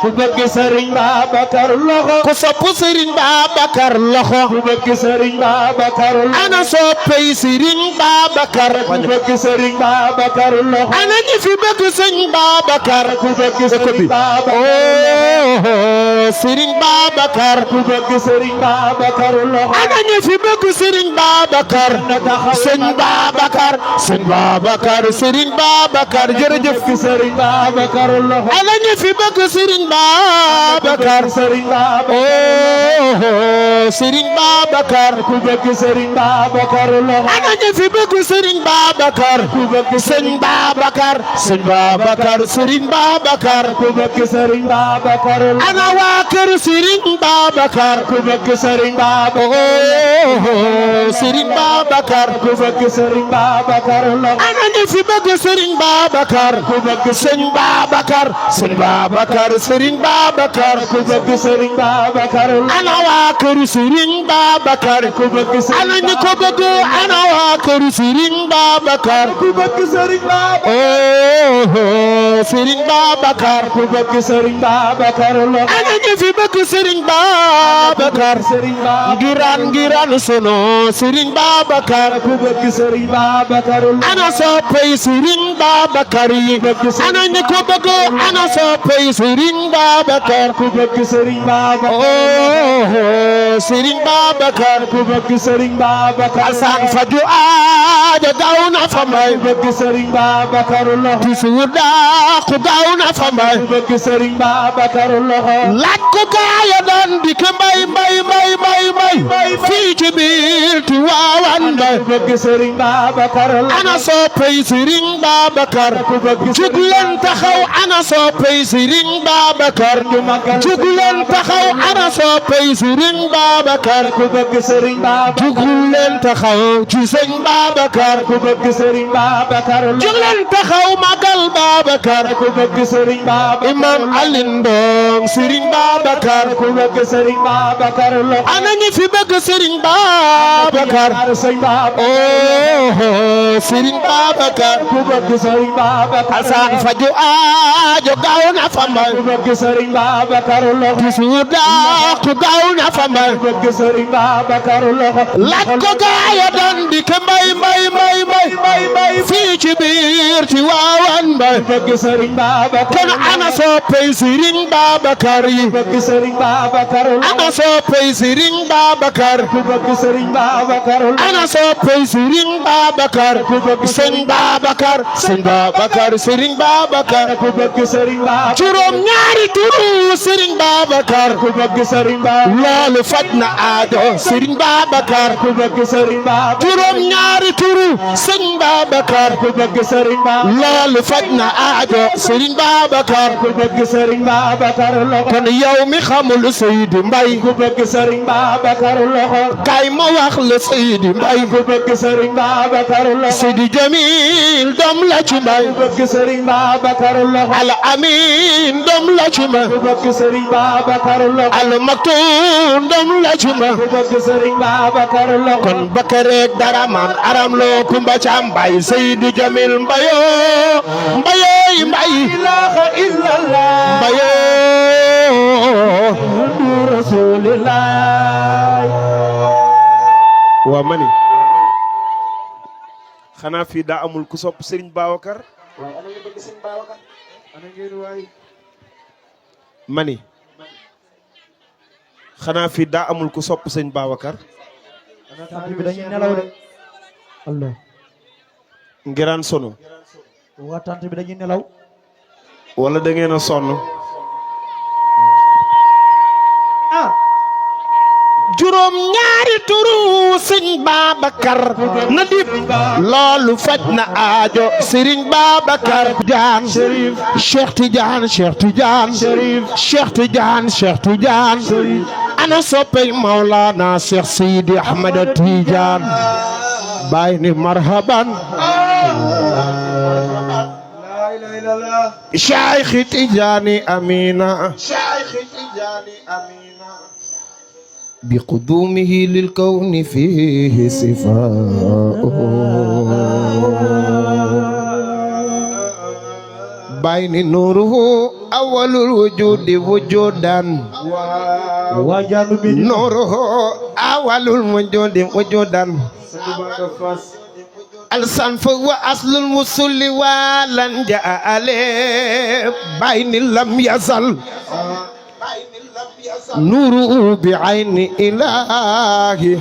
ku bëgg Serigne Babacar loxo ku sopp Serigne Babacar loxo ku bëgg Serigne Babacar loxo ana soppey Serigne Babacar ku bëgg Serigne Babacar loxo ana ñi fi bëgg Serigne Babacar ku bëgg Serigne Babacar oh Serigne Babacar ku bëgg Serigne Babacar loxo ana ñi fi bëgg Serigne Babacar Serigne Babacar Serigne Babacar Serigne Babacar jërëjëf Serigne Babacar loxo ana ñi fi bëgg Serigne Babacar Serigne Babacar oh Serigne Babacar ku bëgg Serigne Babacar loxo ana ñi fi bëgg Serigne Babacar ku bëgg Serigne Babacar Serigne Babacar Serigne Babacar ku bëgg Serigne Babacar ana waa kër Serigne Babacar ku bëgg Serigne Babacar oh Serigne Babacar ku bëgg Serigne Babacar loxo ana ñi fi bëgg Serigne Babacar ku bëgg Serigne Babacar Serigne Babacar Serigne Babacar ku bëgg Serigne Babacar ana waa kër Serigne Babacar ku bëgg ana ñi ko bëgg ana waa kër Serigne Babacar ku bëgg Serigne Babacar oh Serigne Babacar ku bëgg Serigne Babacar loxo ana ñi fi bëgg Serigne Babacar Serigne Babacar ngiraan sono Serigne Babacar ku bëgg Serigne Babacar ana soppey Serigne Babacar yi ana ñi ko bëgg ana soppey Serigne Babacar ku bëgg Serigne Babacar oh Serigne Babacar ku bëgg Serigne Babacar asan faju aajo gaaw na fa may ku bëgg Serigne Babacar loxo ti suur daa ku gaaw na fa may ku bëgg Serigne Babacar loxo laaj ko gaaya doon di ke mbay fii ci biir ti waawan mbay ku bëgg Serigne Babacar ana soppey Serigne Babacar ku bëgg jug leen taxaw ana soppey Serigne Babacar jug leen taxaw ana soppey Serigne Babacar ku bëgg Serigne Babacar jug leen taxaw ci Serigne Babacar ku bëgg Serigne Babacar jug leen taxaw magal Babacar ku bëgg Serigne Babacar Imam Alioune Ndong Serigne Babacar ku bëgg Serigne Babacar ana ñi fi bëgg Serigne Babacar Serigne Babacar oh Serigne Babacar ku bëgg Serigne Babacar asan faju aajo gaaw na fa mbay ku bëgg Serigne Babacar loxo ti suur daa ku gaaw na fa mbay ku bëgg Serigne Babacar loxo laaj ko gaaya doon di ke mbay fii ci biir ti waawan mbay ku bëgg Serigne Babacar kon ana soppey Serigne Babacar yi ku bëgg Serigne Babacar ana soppey Serigne Babacar ku bëgg Serigne Babacar ana soppey Serigne Babacar Serigne Babacar Serigne Babacar Serigne Babacar ku bëgg Serigne Babacar juróom ñaari turu Serigne Babacar ku bëgg Serigne Babacar loolu faj na aajo Serigne Babacar ku bëgg Serigne Babacar juróom ñaari turu Serigne Babacar ku bëgg Serigne Babacar loolu faj na aajo Serigne Babacar ku bëgg Serigne Babacar loxo kon yow mi xamul Seydi Mbaye ku bëgg Serigne Babacar loxo kay ma wax la Seydi Mbaye ku bëgg Serigne Babacar loxo Seydi Jamil doom la ci Mbaye ku bëgg Serigne Babacar loxo Al Amin doom la ci Mbaye ku bëgg Serigne Babacar loxo Al Maktoum doom la ci Mbaye ku bëgg Serigne Babacar loxo kon Bakare dara man aram lo kumba cam Mbaye Seydi Jamil Mbaye ilaha illallah Mbaye rasulillah waa mani xanaa fii daa amul ku sopp Serigne Babacar waaye ana ñu bëgg Serigne Babacar ana ngeen waay mani xanaa fii daa amul ku sopp Serigne Babacar ana tant bi dañuy nelaw de Allah ngiraan sono waa tant bi dañuy nelaw wala da ngeen a sonn juróom ñaari turu Serigne Babacar na dib loolu faj na aajo Serigne Babacar Tidiane Cheikh Tidiane Cheikh Tidiane Cheikh Tidiane Cheikh Tidiane ana soppey Maulana Cheikh Sidi Ahmed Tidiane bay ni marhaban Cheikh Tidiane Amina بقدومه للكون فيه صفاؤه bayni nuruhu awwalul wujudi wujudan wajaanu bi nuruhu awwalul wujudi wujudan الصنف وأصل الوصول ولن جاء عليه بين لم يزل نور بعين إلهي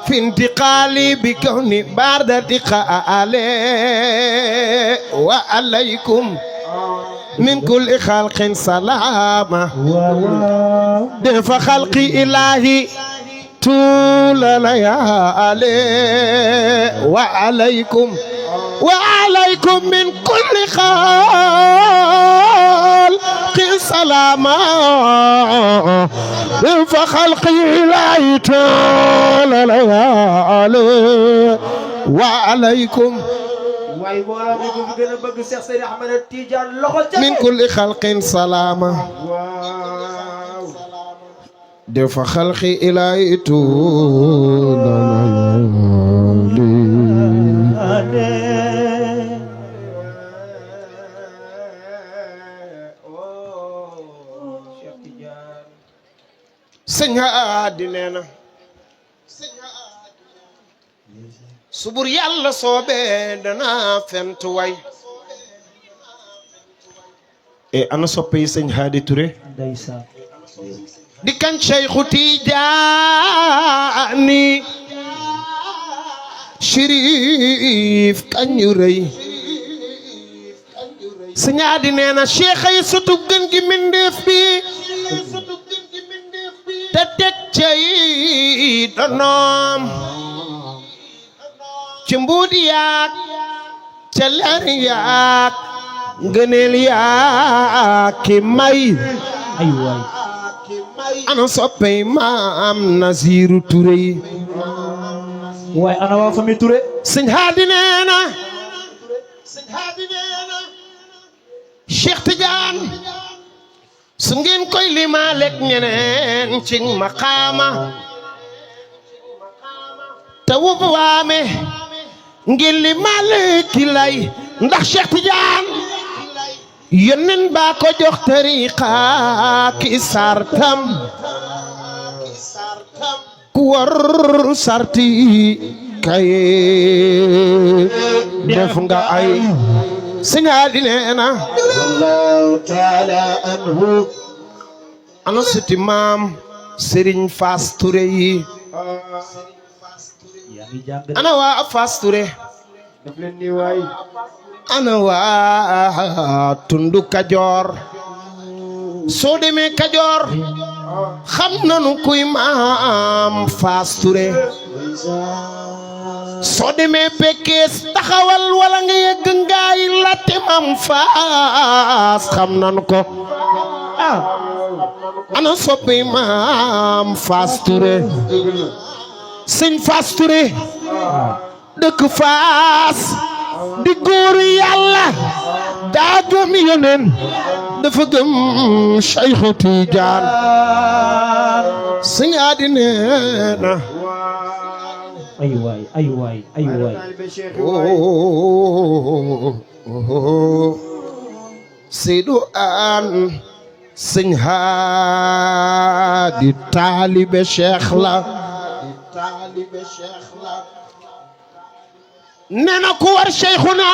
في انتقالي بكون بارد دقاء عليه وعليكم من كل خلق سلامة دف خلق إلهي طول ليالي وعليكم من كل خلق سلامة فخلق إلهي طول ليالي وعليكم waaye mbooloo mi bu gën a bëgg Cheikh Seydi Ahmed Tidiane loxo ca من كل خلق سلامة دف خلق إلهي طول sëñ Haadi nee na subur yàlla soobee dana fent way e ana soppe yi sëñ Haadi Touré ndeysaan di kan Cheikhu Tijaani Chérif kañu rëy sëñ Haadi nee na cheikh ay sutub gën gi mindeef bi te teg cay donoom ci mbuud yaak ca leer yaak ngëneel yaak ki may ay waay ana soppey maam Naziru Touré yi waaye ana waa famille Touré sëñ Haadi nee na Cheikh Tidiane su ngeen koy limaaleeg ñeneen ci maqaama te wub waame ngeen limaale ki lay ndax Cheikh Tidiane yónneen baa ko jox tariqa ki sartam ku war sarti kay def nga ay sëñ Haadi nee na Allahu taala anhu ana siti maam Serigne Fass Touré yi yaa ngi jàng ana waa Fass Touré def leen ni waay ana waa tundu Kajoor soo demee Kajoor xam nanu kuy maam Fass Touré soo demee Pekes taxawal wala nga yegg ngaay latte maam Fass xam nanu ko ana soppi maam Fass Touré sëñ Fass Touré dëkk Fass di góor yàlla daa gëm yoneen dafa gëm Cheikhu Tidiane sëñ Haadi nee na ay waay ay waay ay waay Seydou An sëñ Haadi taalibe Cheikh la nee na ku war Cheikhuna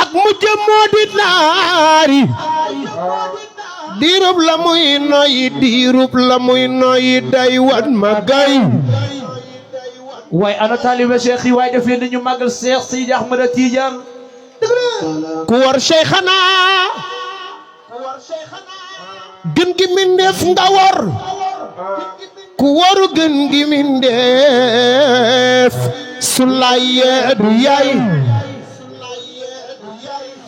ak mujjëm moo di naari diirub la muy noyi day wan ma gay waaye ana taalibe Cheikh yi waaye def leen ñu màggal Cheikh Seydi Ahmed Tidiane ku war Cheikhana gën gi mindeef nga war ku waru gën gi mindeef su layee du yay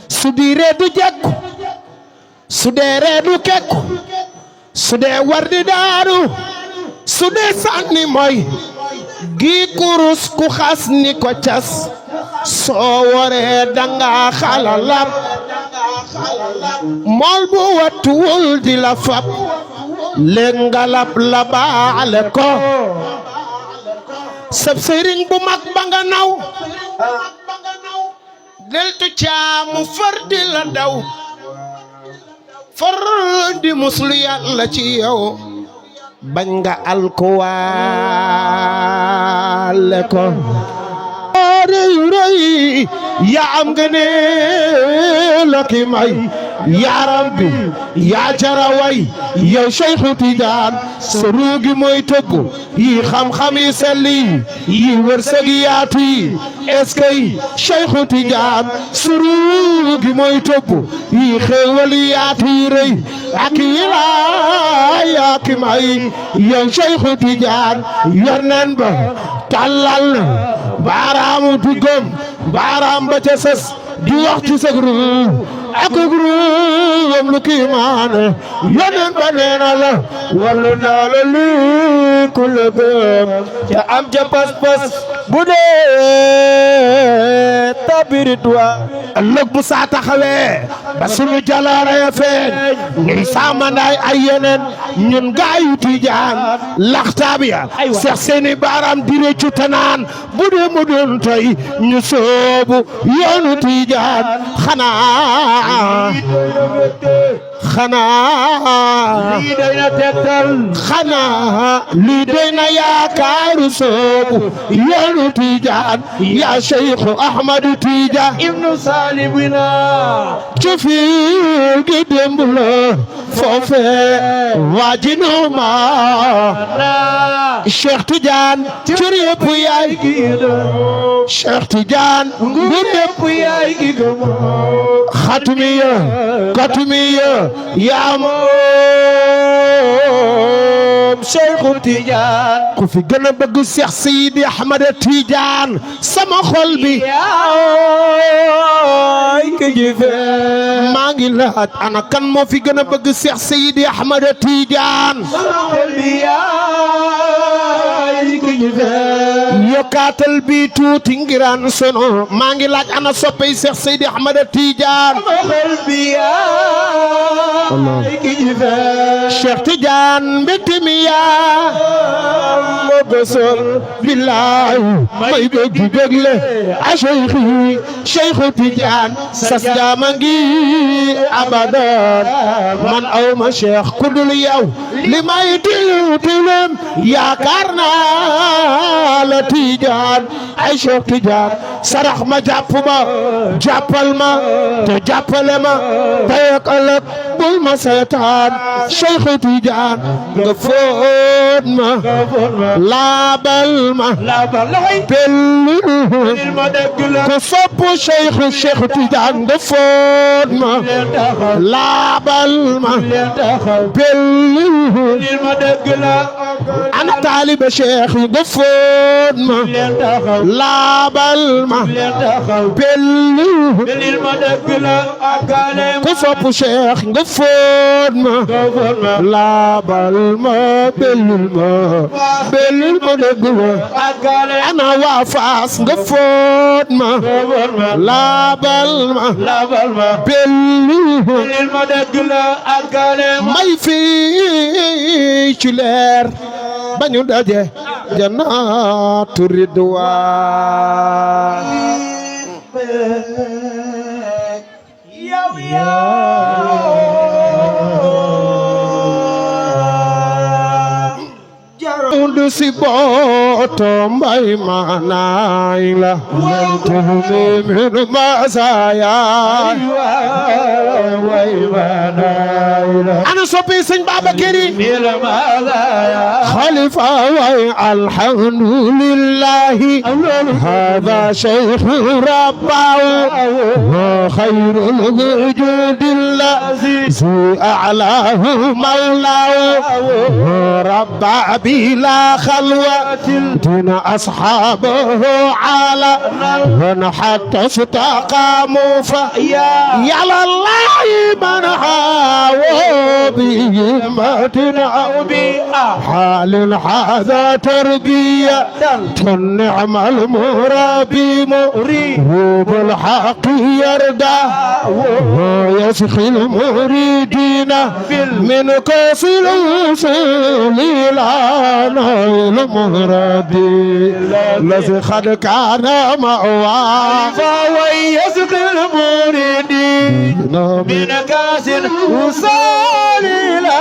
su diiree du jekku su deeree du kekku su dee war di daanu su dee sànni mooy gi kurus ku xas ni ko cas soo waree danga xalalab mool bu wattuwul di la fab lengalab la baale ko sab sëriñ bu mag ba nga naw deltu caamu far di la daw far di muslu yàlla ci yow bañ nga alkuwaale ko rëy rëy yaa am nga ne la ki may yaa rabbi yaa jaraway yow Cheikhu Tijaan sa ruugi mooy tëggu yi xam-xam yi selli yi wërsëg yaatu yi est-ce que Cheikhu Tijaan sa ruugi mooy tëggu yi xéewal yaatu yi rëy ak wilaay yaa ki may yow Cheikhu Tijaan yor neen ba tàllal na baaraamu tuggam baaraam ba ca sës di wax ci sa groupe ak groupe lu kii maane yoneen ba nee na la wallu naa la lii ku la gëm ca am ca pas-pas bu dee tabirit wa ëllëg bu saa taxawee ba sunu jalaare ya feeñ ngay saamandaay ay yeneen ñun gaayu Tijaan laxtaab ya seex seeni baaraam di réccu tanaan bu dee mu doon tey ñu soobu yoonu Tijaan xanaa lii doy na tegtal xanaa lii doy na yaakaaru soobu yoonu Tijaan yaa Cheikh Ahmadu Tijaan ibnu Salibina ci fii gi démb la foofee waajinuma Cheikh Tidiane cër yëpp yaay gi Cheikh Tidiane nguur yëpp yaay gi xatumiya katumiya yaa moom Cheikh Tidiane ku fi gën a bëgg Cheikh Seydi Ahmad Tidiane sama xol bi yaay ki jife maa ngi laaj ana kan moo fi gën a bëgg Cheikh Seydi Ahmad Tidiane sama xol bi yaay ki jife yokkaatal bi tuuti ngiraan sono maa ngi laaj ana soppey Cheikh Seydi Ahmad Tidiane sama xol bi yaay ki jife Cheikh Tidiane mbégte mi yaa moo gësol billaay may bëgg bégle a Cheikh Tidiane sas jaama ngi abadan man aw ma Cheikh ku dul yow li may tilem yaakaar naa la Tidiane ay Cheikh Tidiane sarax ma jàpp ma jàppal ma te jàppale ma tey ak ëllëg bul ma seetaan Cheikh Tidiane nga fóot ma laabal ma bellul ma ko sopp Cheikh Tidiane nga fóot ma laabal ma bellul ana taalibe Cheikh nga fóot ma laabal ma bellul ko sopp Cheikh nga fóot ma laabal ma bellul ma dëgg ma ana waa Faas nga fóot ma laabal ma bellul ma dëgg may fii ci leer ba ñu daje jannaatu ridwaan du si boto mbay manay la tuhmi min masaya way manay la ana soppi sëñ Babakari khalifa way alhamdulillah hada shaykh rabbahu khayrul wujudillah zi a'lahu mawlahu rabba بلا خلوة دين أصحابه على حتى استقاموا فيا الله من هاو بهمة أو بحال هذا تربية النعم المربي مريب الحق يرضى ويسخي المريدين من كاس الوصول إلى نيل المربي الذي قد كان مأواه ويسخي المريدين من كاس الوصول إلى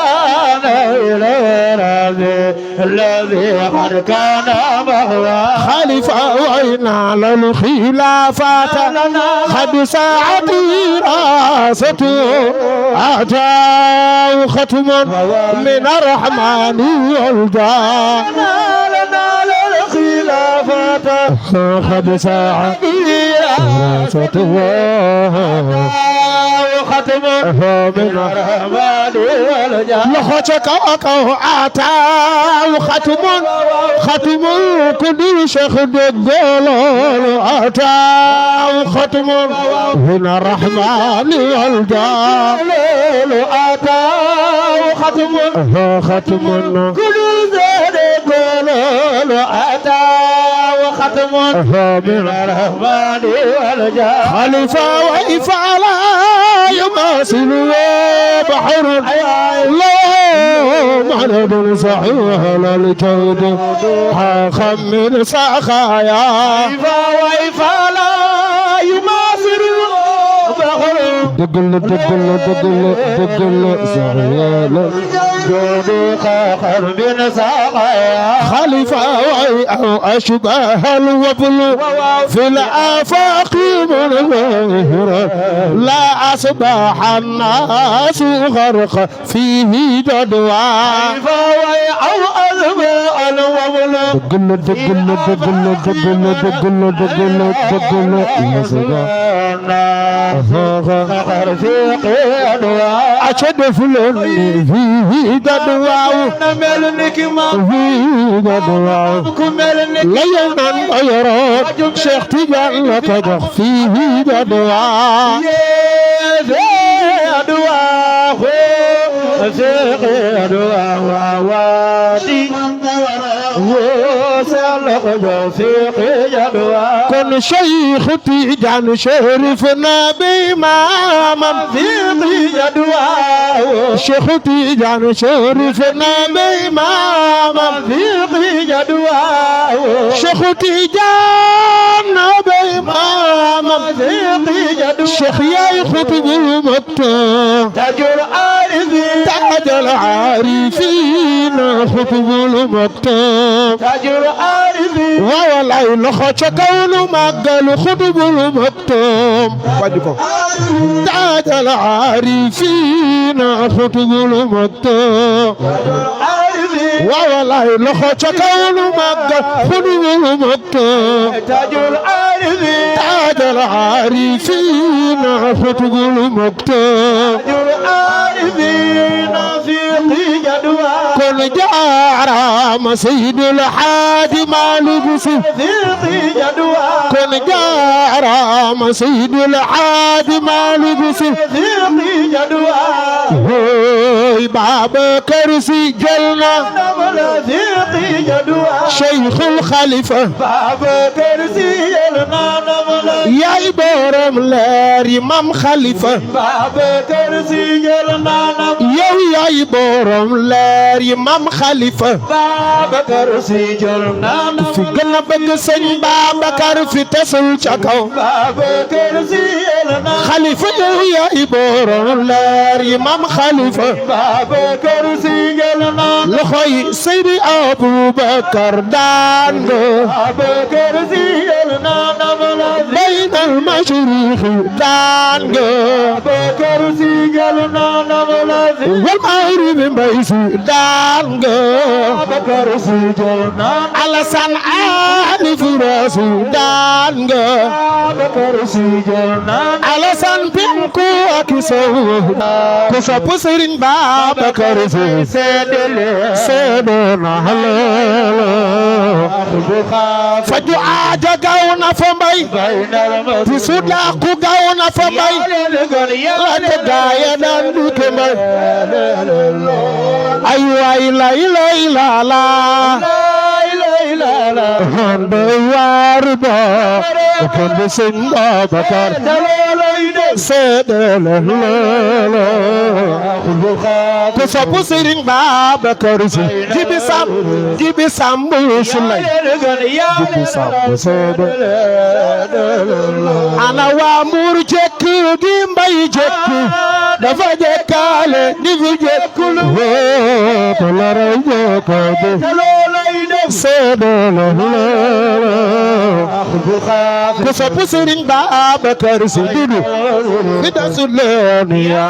نيل المربي الذي قد كان مأواه خليفة وإن على الخلافات قد ساعت راسته أتاه ختم من الرحمن والدار لنا الخلافات قد ساعت راسته ختم من الرحمن والدار لخوتك أتاه ختم كل شيخ الدجال أتاه ختم من الرحمن والدار أتاه ختم كل الدجال أتاه ختم من الرحمن والدار خليفة وإفعال يماثل بحر لا معرض صحيح للجود خمر سخايا وإفعال يماثل بحر دقل صحيح جود خخر بن سخايا خليفة أو أشبه الوبل في الآفاق منهرا لا أصبح الناس غرق فيه جدوى أو أصبح الوبل أشد فلني فيه جدوى فيه جدوى لينا غيرات شيخ تجعل لك دخ فيه جدوى كن شيخ تيجان شرفنا بإماما في جدوى شيخ تيجان شرفنا بإماما في جدوى شيخ تيجان بإماما في جدوى شيخ يا خطب المكتوب تاج العارفين خطب المكتوب تاج العارفين والله لخوتك كون مقال خطب المكتوب تاج العارفين خطب المكتوب والله لخوتك كون مقال خطب المكتوب تاج العارفين تاج العارفين خطب المكتوب كل جارة سيد الحاج مالك كل جارة سيد الحاج مالك باب كرسي جلنا شيخ الخليفة باب كرسي جلنا يا إبرام لاري مام خليفة باب كرسي جلنا يا إبرام لاري مام خليفة باب كرسي جلنا في قلبك سن باب كر في تسل شكاو باب كرسي جلنا خليفة يا إبرام لاري مام خليفة باب كرسي جلنا لخوي سيدي أبو بكر دان باب كرسي جلنا بين المشرق دان باب كرسي جلنا والمغرب بيسي دان باب كرسي جلنا على سنعان فراسي دان باب كرسي جلنا على سن بنكو أكسو كسب سرين باب كرسي سيدنا هلو فجو آجا غاونا فمي تسودا كو غاونا فمي لا تدايا ناندو كما bay ay waay lay lay la la bay waar ba kon de sëñ Babacar seede la ku sopp sëriñ Babacar Si jibi samb sulay jibi samb seede ana waa Mbuur jekk gi mbay jekk dafa jekkaale di fi jekkul to lara jekko de seede la ku sopp sëriñ Babacar Si dudu fi dasul leen ya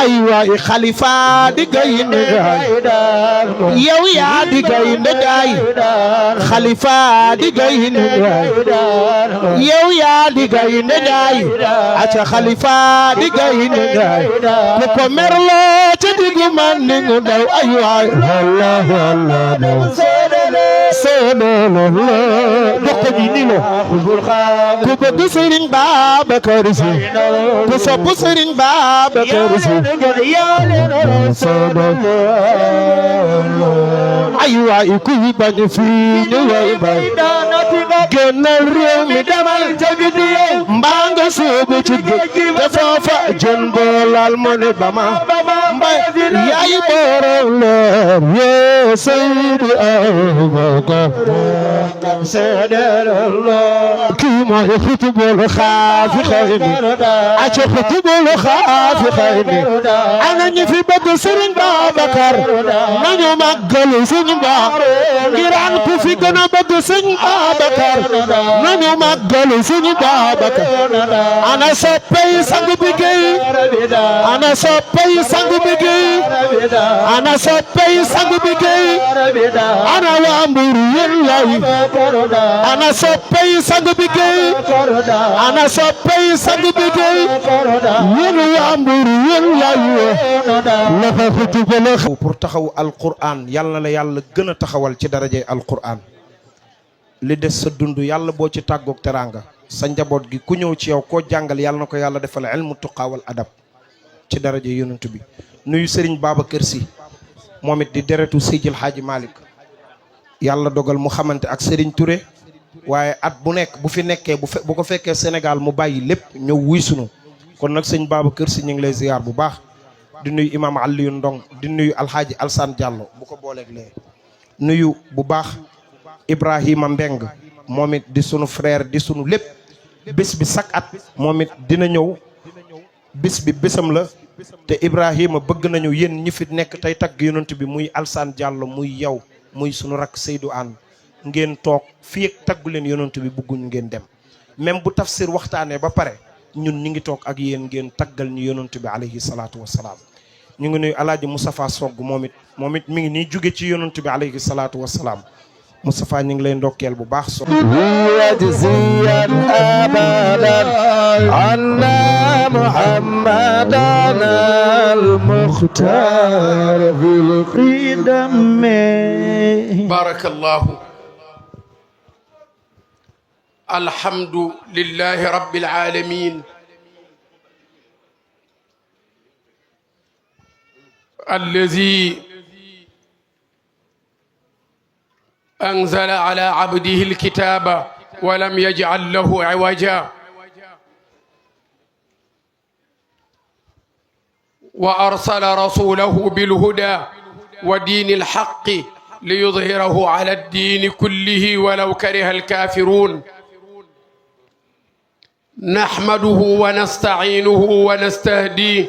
ay waay xalifa di gaynde gaay yow yaa di gaynde gaay xalifa di gaynde gaay yow yaa di gaynde gaay aca xalifa di gaynde gaay ku ko merloo ci diggu man ni ngu daw ay waay Allah Allah seedelo jox ko ñi ni lo ku bëgg Sëriñ Babacar Si ku sopp Sëriñ Babacar Si ay waay kuy bañ fii ñu way bay génnal réew mi demal ca biti yow mbaa nga soobu ci géej te foofa jën boolal mu ne ba ma mbay yaay borom leer yee Seydi Abubakar kii mooy xutubul xaafi xayni aca xutubul xaafi xayni ana ñi fi bëgg Sëriñ Babacar nañu màggal Sëriñ Babacar ngiraan ku fi gën a bëgg Sëriñ Babacar nañu màggal Sëriñ Babacar ana soppey sang bi géy ana soppey sang bi géy ana soppey sang bi géy ana waa Mbuur yéen lay ana soppey sang bi géy ana soppey sang bi géy yéen waa Mbuur yéen lay pour taxaw alquran yàlla na la yàlla gën a taxawal ci darajey alquran li des sa dund yàlla boo ci tàggoog teraanga sa njaboot gi ku ñëw ci yow koo jàngal yàlla na ko yàlla defal ilmu tuqaa wal adab ci daraje yonent bi nuyu Sëriñ Babacar Si moom it di deretu Seydil Hadji Malick yàlla dogal mu xamante ak Serigne Touré waaye at bu nekk bu fi nekkee bu ko fekkee Sénégal mu bàyyi lépp ñëw wuy sunu kon nag sëñ Babacar Si ñu ngi lay ziar bu baax di nuyu imam Aliou Ndong di nuyu alxaaji Alsane Diallo bu ko booleeg lee nuyu bu baax Ibrahima Mbeng moom it di sunu frère di sunu lépp bés bi chaque at moom it dina ñëw bés bi bésam la te Ibrahima bëgg nañu yéen ñi fi nekk tey tagg yonent bi muy Alsane Diallo muy yow muy sunu rakk Seydou Anne ngeen toog fii ak taggu leen yonent bi bëgguñu ngeen dem même bu tafsir waxtaanee ba pare ñun ñi ngi toog ak yéen ngeen taggal ñu yonent bi alayhi salaatu wassalaam ñu ngi nuyu alaaji Moustapha Sogg moom it mi ngi nii jóge ci yonent bi alayhi salaatu wassalaam Moustapha ñu ngi lay ndokkeel bu baax so wajziyan abadan anna muhammadan al-mukhtar fil qidam barakallahu alhamdu lillahi rabbil alamin allazi أنزل على عبده الكتاب ولم يجعل له عوجا وأرسل رسوله بالهدى ودين الحق ليظهره على الدين كله ولو كره الكافرون نحمده ونستعينه ونستهديه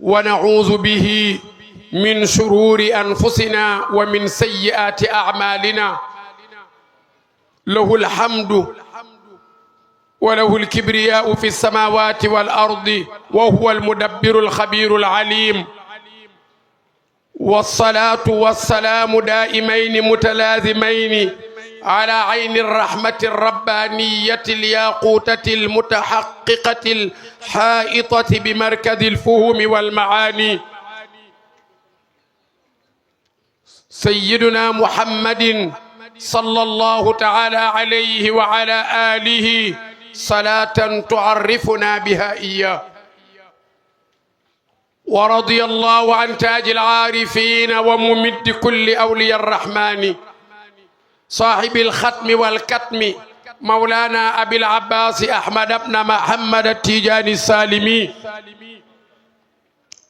ونعوذ به من شرور أنفسنا ومن سيئات أعمالنا له الحمد وله الكبرياء في السماوات والأرض وهو المدبر الخبير العليم والصلاة والسلام دائمين متلازمين على عين الرحمة الربانية الياقوتة المتحققة الحائطة بمركز الفهم والمعاني سيدنا محمد صلى الله تعالى عليه وعلى آله صلاة تعرفنا بها إياه. ورضي الله عن تاج العارفين وممد كل أولياء الرحمن صاحب الختم والكتم مولانا أبي العباس أحمد بن محمد التيجاني السالمي.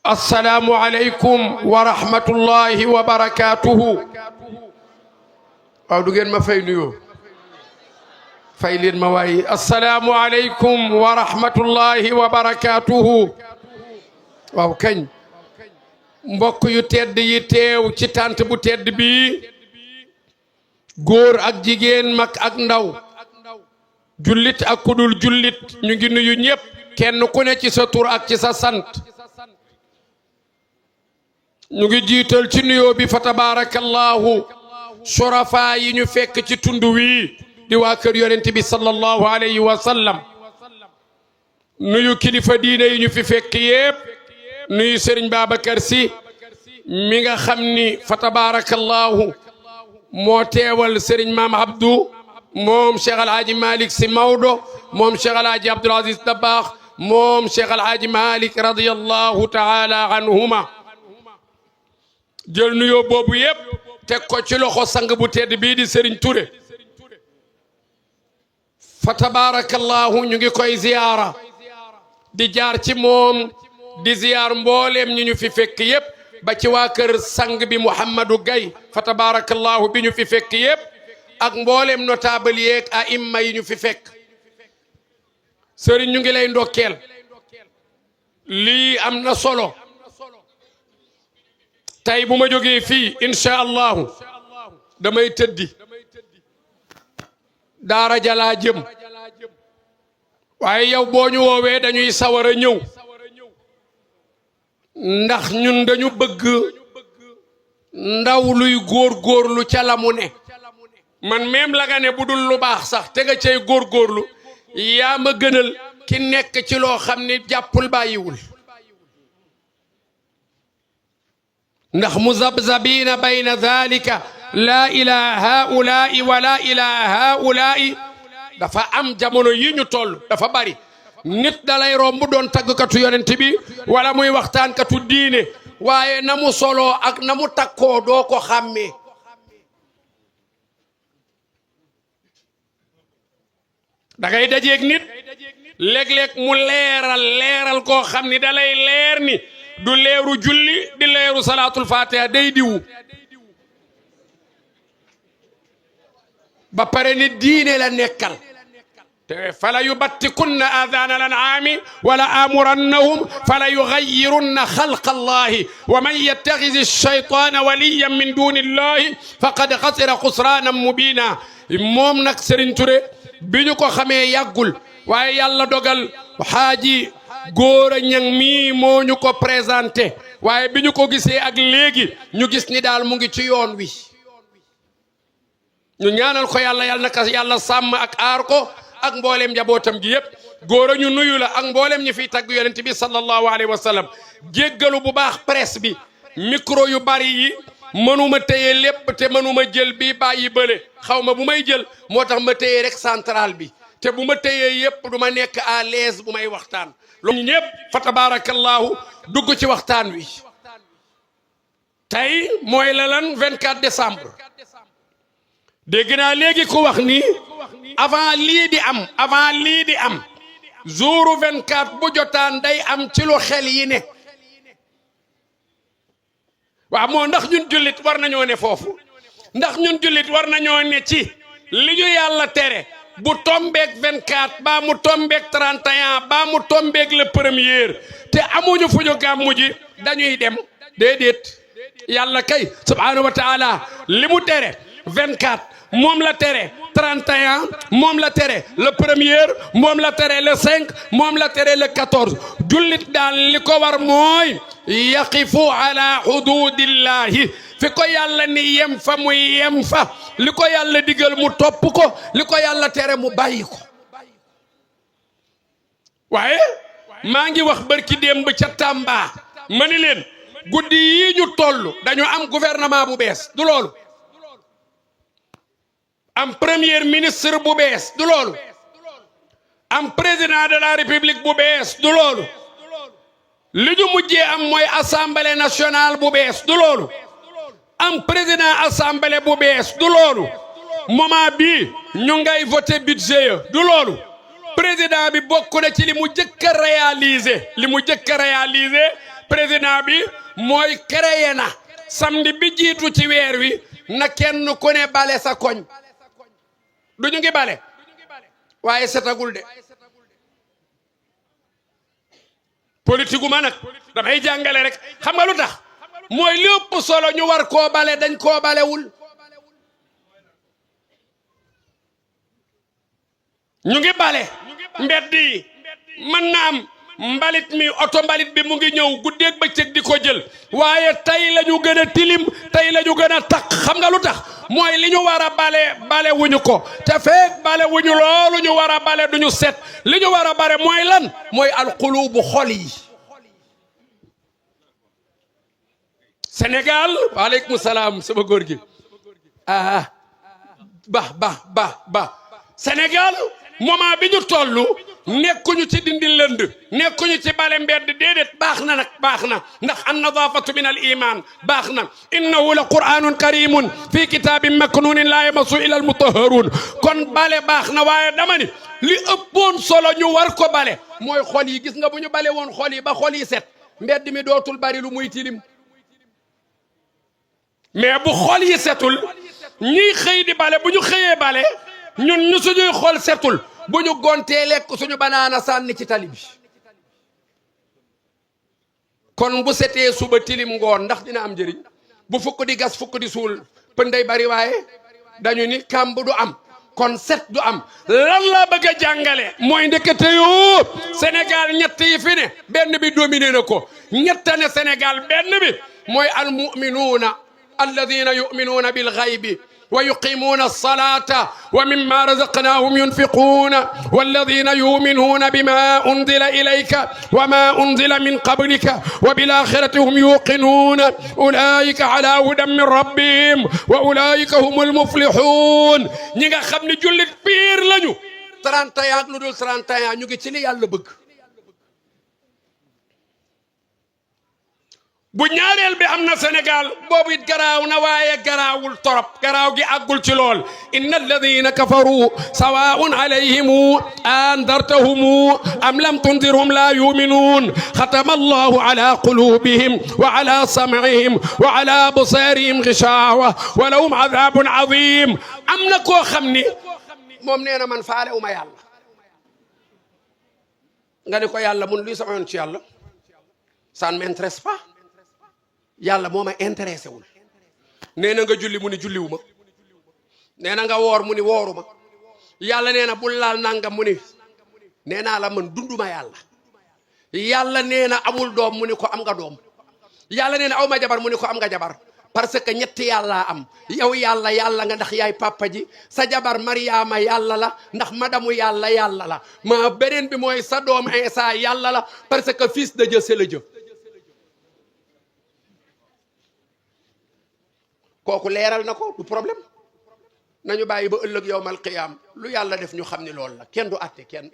السلام عليكم ورحمة الله وبركاته. أو ما في نيو فايلين مواي. السلام عليكم ورحمة الله وبركاته. waaw kañ mbokk yu tedd yi teew ci tànt bu tedd bi góor ak jigéen mag ak ndaw jullit ak kudul jullit ñu ngi nuyu ñépp kenn ku ne ci sa tur ak ci sa sant. ñu ngi jiital ci nuyoo bi fa tabarakallahu surafa yi ñu fekk ci tund wi di waa kër yonent bi sallallahu alayhi wa sallam. nuyu kilifa diine yi ñu fi fekk yépp nuyu Serigne Babacar Sy mi nga xam ni fa tabarakallahu moo teewal Serigne Maam Abdou moom Cheikh El Hadji Malick Sy Maodo moom Cheikh El Hadji Abdoul Aziz Dabakh moom Cheikh El Hadji Malick radiyallahu taala anhuma. jël nuyoo boobu yépp teg ko ci loxo sang bu tedd bii di Serigne Touré. fa tabarakallahu ñu ngi koy ziyaara di jaar ci moom di ziyaar mbooleem ñu fi fekk yépp ba ci waa kër sang bi Mouhamadou Gaye fa tabarakallahu bi ñu fi fekk yépp ak mbooleem notable yeeg aimma yi ñu fi fekk. sëriñ ñu ngi lay ndokkeel lii am na solo. tey bu ma jógee fii incha allahu damay tëddi daara jalaa jëm waaye yow boo ñu woowee dañuy sawar a ñëw ndax ñun dañu bëgg ndaw luy góorgóorlu ca la mu ne. man même la nga ne bu dul lu baax sax te nga cay góorgóorlu yaa ma gënal ki nekk ci loo xam ni jàppul bàyyiwul. ndax muzabzabina bayna dhalika laa ilaa haulaai wala ilaa haulaai dafa am jamono yi ñu toll dafa bari nit dalay romb doon taggkatu yonent bi wala muy waxtaankatu diine waaye na mu soloo ak na mu takkoo doo ko xàmmee. da ngay dajeeg nit léeg-léeg mu leeral koo xam ni dalay leer ni du leeru julli di leeru salaatul fatiha day diwu ba pare ni diine la nekkal. te fala yubattikunna aadaana al-an'aami wala amurannahum fala yugayyirunna xalqa allahi wa man yattaxidi ash-shaytaana waliyan min duni illahi faqad xasira xusraanan mubiina. moom nag Serigne Touré bi ñu ko xamee yàggul waaye yàlla dogal xaaji Góora Ñang mii moo ñu ko présenté waaye bi ñu ko gisee ak léegi ñu gis ni daal mu ngi ci yoon wi. ñu ñaanal ko yàlla na ko yàlla sàmm ak aar ko ak mboolem njabootam gi yépp. Góora ñu nuyu la ak mboolem ñi fiy tagg yonent bi sallallahu alayhi wa sallam. jéggalu bu baax presse bi micro yu bari yi mënuma téye lépp te mënuma jël bi bàyyi bële xaw ma bu may jël moo tax ma téye rek central bi te bu ma téyee yépp du ma nekk à l'aise bu may waxtaan. loolu ñëpp fa tabarakallahu dugg ci waxtaan wi. tey mooy la lan 24 décembre. dégg naa léegi ku wax ni avant lii di am jour 24 bu jotaan day am ci lu xel yi ne. waaw moo ndax ñun jullit war nañoo ne foofu ndax ñun jullit war nañoo ne ci li ñu yàlla tere bu tombeek 24 baa mu tombeek 31 baa mu tombeek le premier te amuñu fu ñu gàmmu ji dañuy dem déedéet. yàlla kay subhanahu wa taala li mu tere 24 moom la tere 31 moom la tere le premier moom la tere le 5 moom la tere le 14 jullit daal li ko war mooy yaqifu ala hududillahi fi ko yàlla ni yem fa muy yem fa li ko yàlla digal mu topp ko li ko yàlla tere mu bàyyi ko. waaye maa ngi wax barki démb ca Tamba ma ni leen guddi yi ñu toll dañu am gouvernement bu bees du loolu am premier ministre bu bees du loolu am président de la république bu bees du loolu li ñu mujjee am mooy assemblée nationale bu bees du loolu am président assemblée bu bees du loolu moment bii ñu ngay voté budget du loolu président bi bokk na ci li mu jëkk a réaliser président bi mooy créé na samedi bi jiitu ci weer wi na kenn ku ne bale sa koñ du ñu ngi bale waaye setagul de politique gu ma nag damay jàngale rek xam nga lu tax mooy li ëpp solo ñu war koo bale dañ koo balewul ñu ngi bale mbedd yi mën na am mbalit mi oto mbalit bi mu ngi ñëw guddeeg bëccëg di ko jël waaye tey la ñu gën a tilim tey la ñu gën a taq xam nga lu tax mooy li ñu war a bale wuñu ko te feek bale wuñu loolu ñu war a bale duñu set li ñu war a bare mooy lan mooy alqulubu xol yi Sénégal waaleykum salaam sama góor gi ba Sénégal moment bi ñu toll nekkuñu ci dindi lënd nekkuñu ci bale mbedd déedéet baax na nag baax na ndax an nadaafatu min al iman baax na innahu la qur'anun karimun fi kitabin maknunin la yamassu ila al mutahharun kon bale baax na waaye dama ni li ëppoon solo ñu war ko bale mooy xol yi gis nga bu ñu bale woon xol yi ba xol yi set mbedd mi dootul bari lu muy tilim mais bu xol yi setul ñiy xëy di bale bu ñu xëyee bale ñun ñu suñuy xol setul bu ñu gontee lekk suñu banaana sànni ci tali bi kon bu setee suba tilim ngoon ndax dina am njëriñ bu fukk di gas fukk di suul pënday bari waaye dañu ni kàmb du am kon set du am lan la bëgg a jàngale mooy ndekete yoo Sénégal ñett yi fi ne benn bi dominé na ko ñetta ne Sénégal benn bi mooy al muminuuna alladina yuminuuna bil ghaybi ويقيمون الصلاة ومما رزقناهم ينفقون والذين يؤمنون بما أنزل إليك وما أنزل من قبلك وبالآخرة هم يوقنون أولئك على هدى من ربهم وأولئك هم المفلحون نيغا خامني جوليت بير لانيو 31 ak lu dul 31 ñu ngi ci li Yàlla bëgg bu ñaareel bi am na Sénégal boobu it garaaw na waaye garaawul torop garaaw gi àggul ci lool inna alladina kafaru sawaun alayhim andartahum am lam tundirhum la yuminun xatama allahu ala qulubihim wa ala sam'ihim wa ala absarihim gishawa wa lahum adabun azim am na koo xam ni moom nee na man faale uma yàlla nga ne ko yàlla mun luy sama yoon ci yàlla ça ne m'intéresse pas yàlla moo ma intéressé wul nee na nga julli mu ni julliwuma nee na nga woor mu ni wooruma yàlla nee na bul laal nangam mu ni nee naa la man dunduma yàlla nee na amul doom mu ni ko am nga doom yàlla nee na aw ma jabar mu ni ko am nga jabar parce que ñetti yàlla am yow yàlla nga ndax yaay papa ji sa jabar Mariama yàlla la ndax madamu yàlla la ma beneen bi mooy sa doom Isa yàlla la parce que fils de Dieu c'est le Dieu kooku leeral na ko du problème nañu bàyyi ba ëllëg yowmal qiyaam lu yàlla def ñu xam ni loolu la kenn du àtte kenn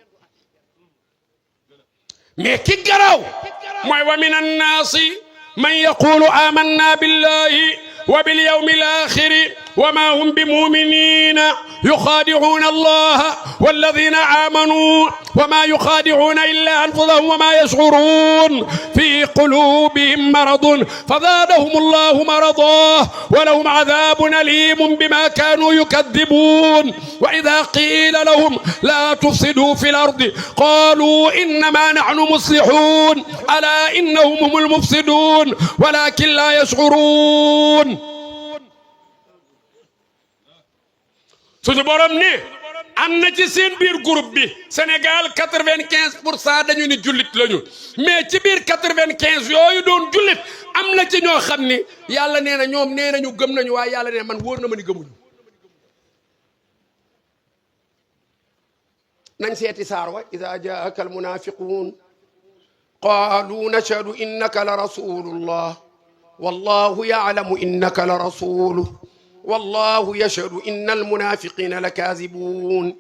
mais ki garaw mooy wa min annaasi man yaqulu amanna billahi wa bil yawmil aaxiri wa ma hum bi muminina yuxaadicuuna allaha walladina aamanuu wa ma yuxaadicuuna illa anfusahum wa ma yashcuruun fi qulubihim maradun fazaadahum allahu maradan wa lahum cadaabun aliimun bima kaanuu yukadibuun wa idaa qiila lahum laa tufsiduu fi lardi qaaluu innamaa naxnu muslixuun alaa innahum humul mufsiduun walaakin laa yashcuruun suñu borom ni am na ci seen biir groupe bi Sénégal 95% dañu ni jullit lañu mais ci biir 95 yooyu doon jullit am na ci ñoo xam ni yàlla nee na ñoom nee nañu gëm nañu waaye yàlla nee na man wóor na ma ni gëmuñu nañ seeti saar wa idaa jaaka almunafiqun qaalu nashhadu innaka la rasulullah wallahu ya'lamu innaka la rasuluhu والله يشهد إن المنافقين لكاذبون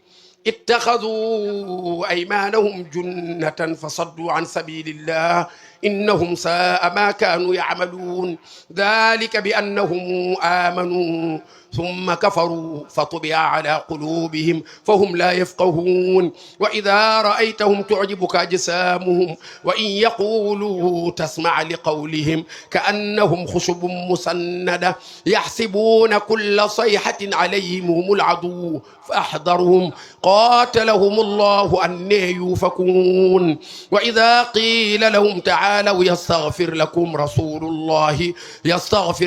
اتخذوا أيمانهم جنة فصدوا عن سبيل الله إنهم ساء ما كانوا يعملون ذلك بأنهم آمنوا ثم كفروا فطبع على قلوبهم فهم لا يفقهون وإذا رأيتهم تعجبك أجسامهم وإن يقولوا تسمع لقولهم كأنهم خشب مسندة يحسبون كل صيحة عليهم هم العدو فأحذرهم قاتلهم الله أني يوفكون وإذا قيل لهم تعالوا يستغفر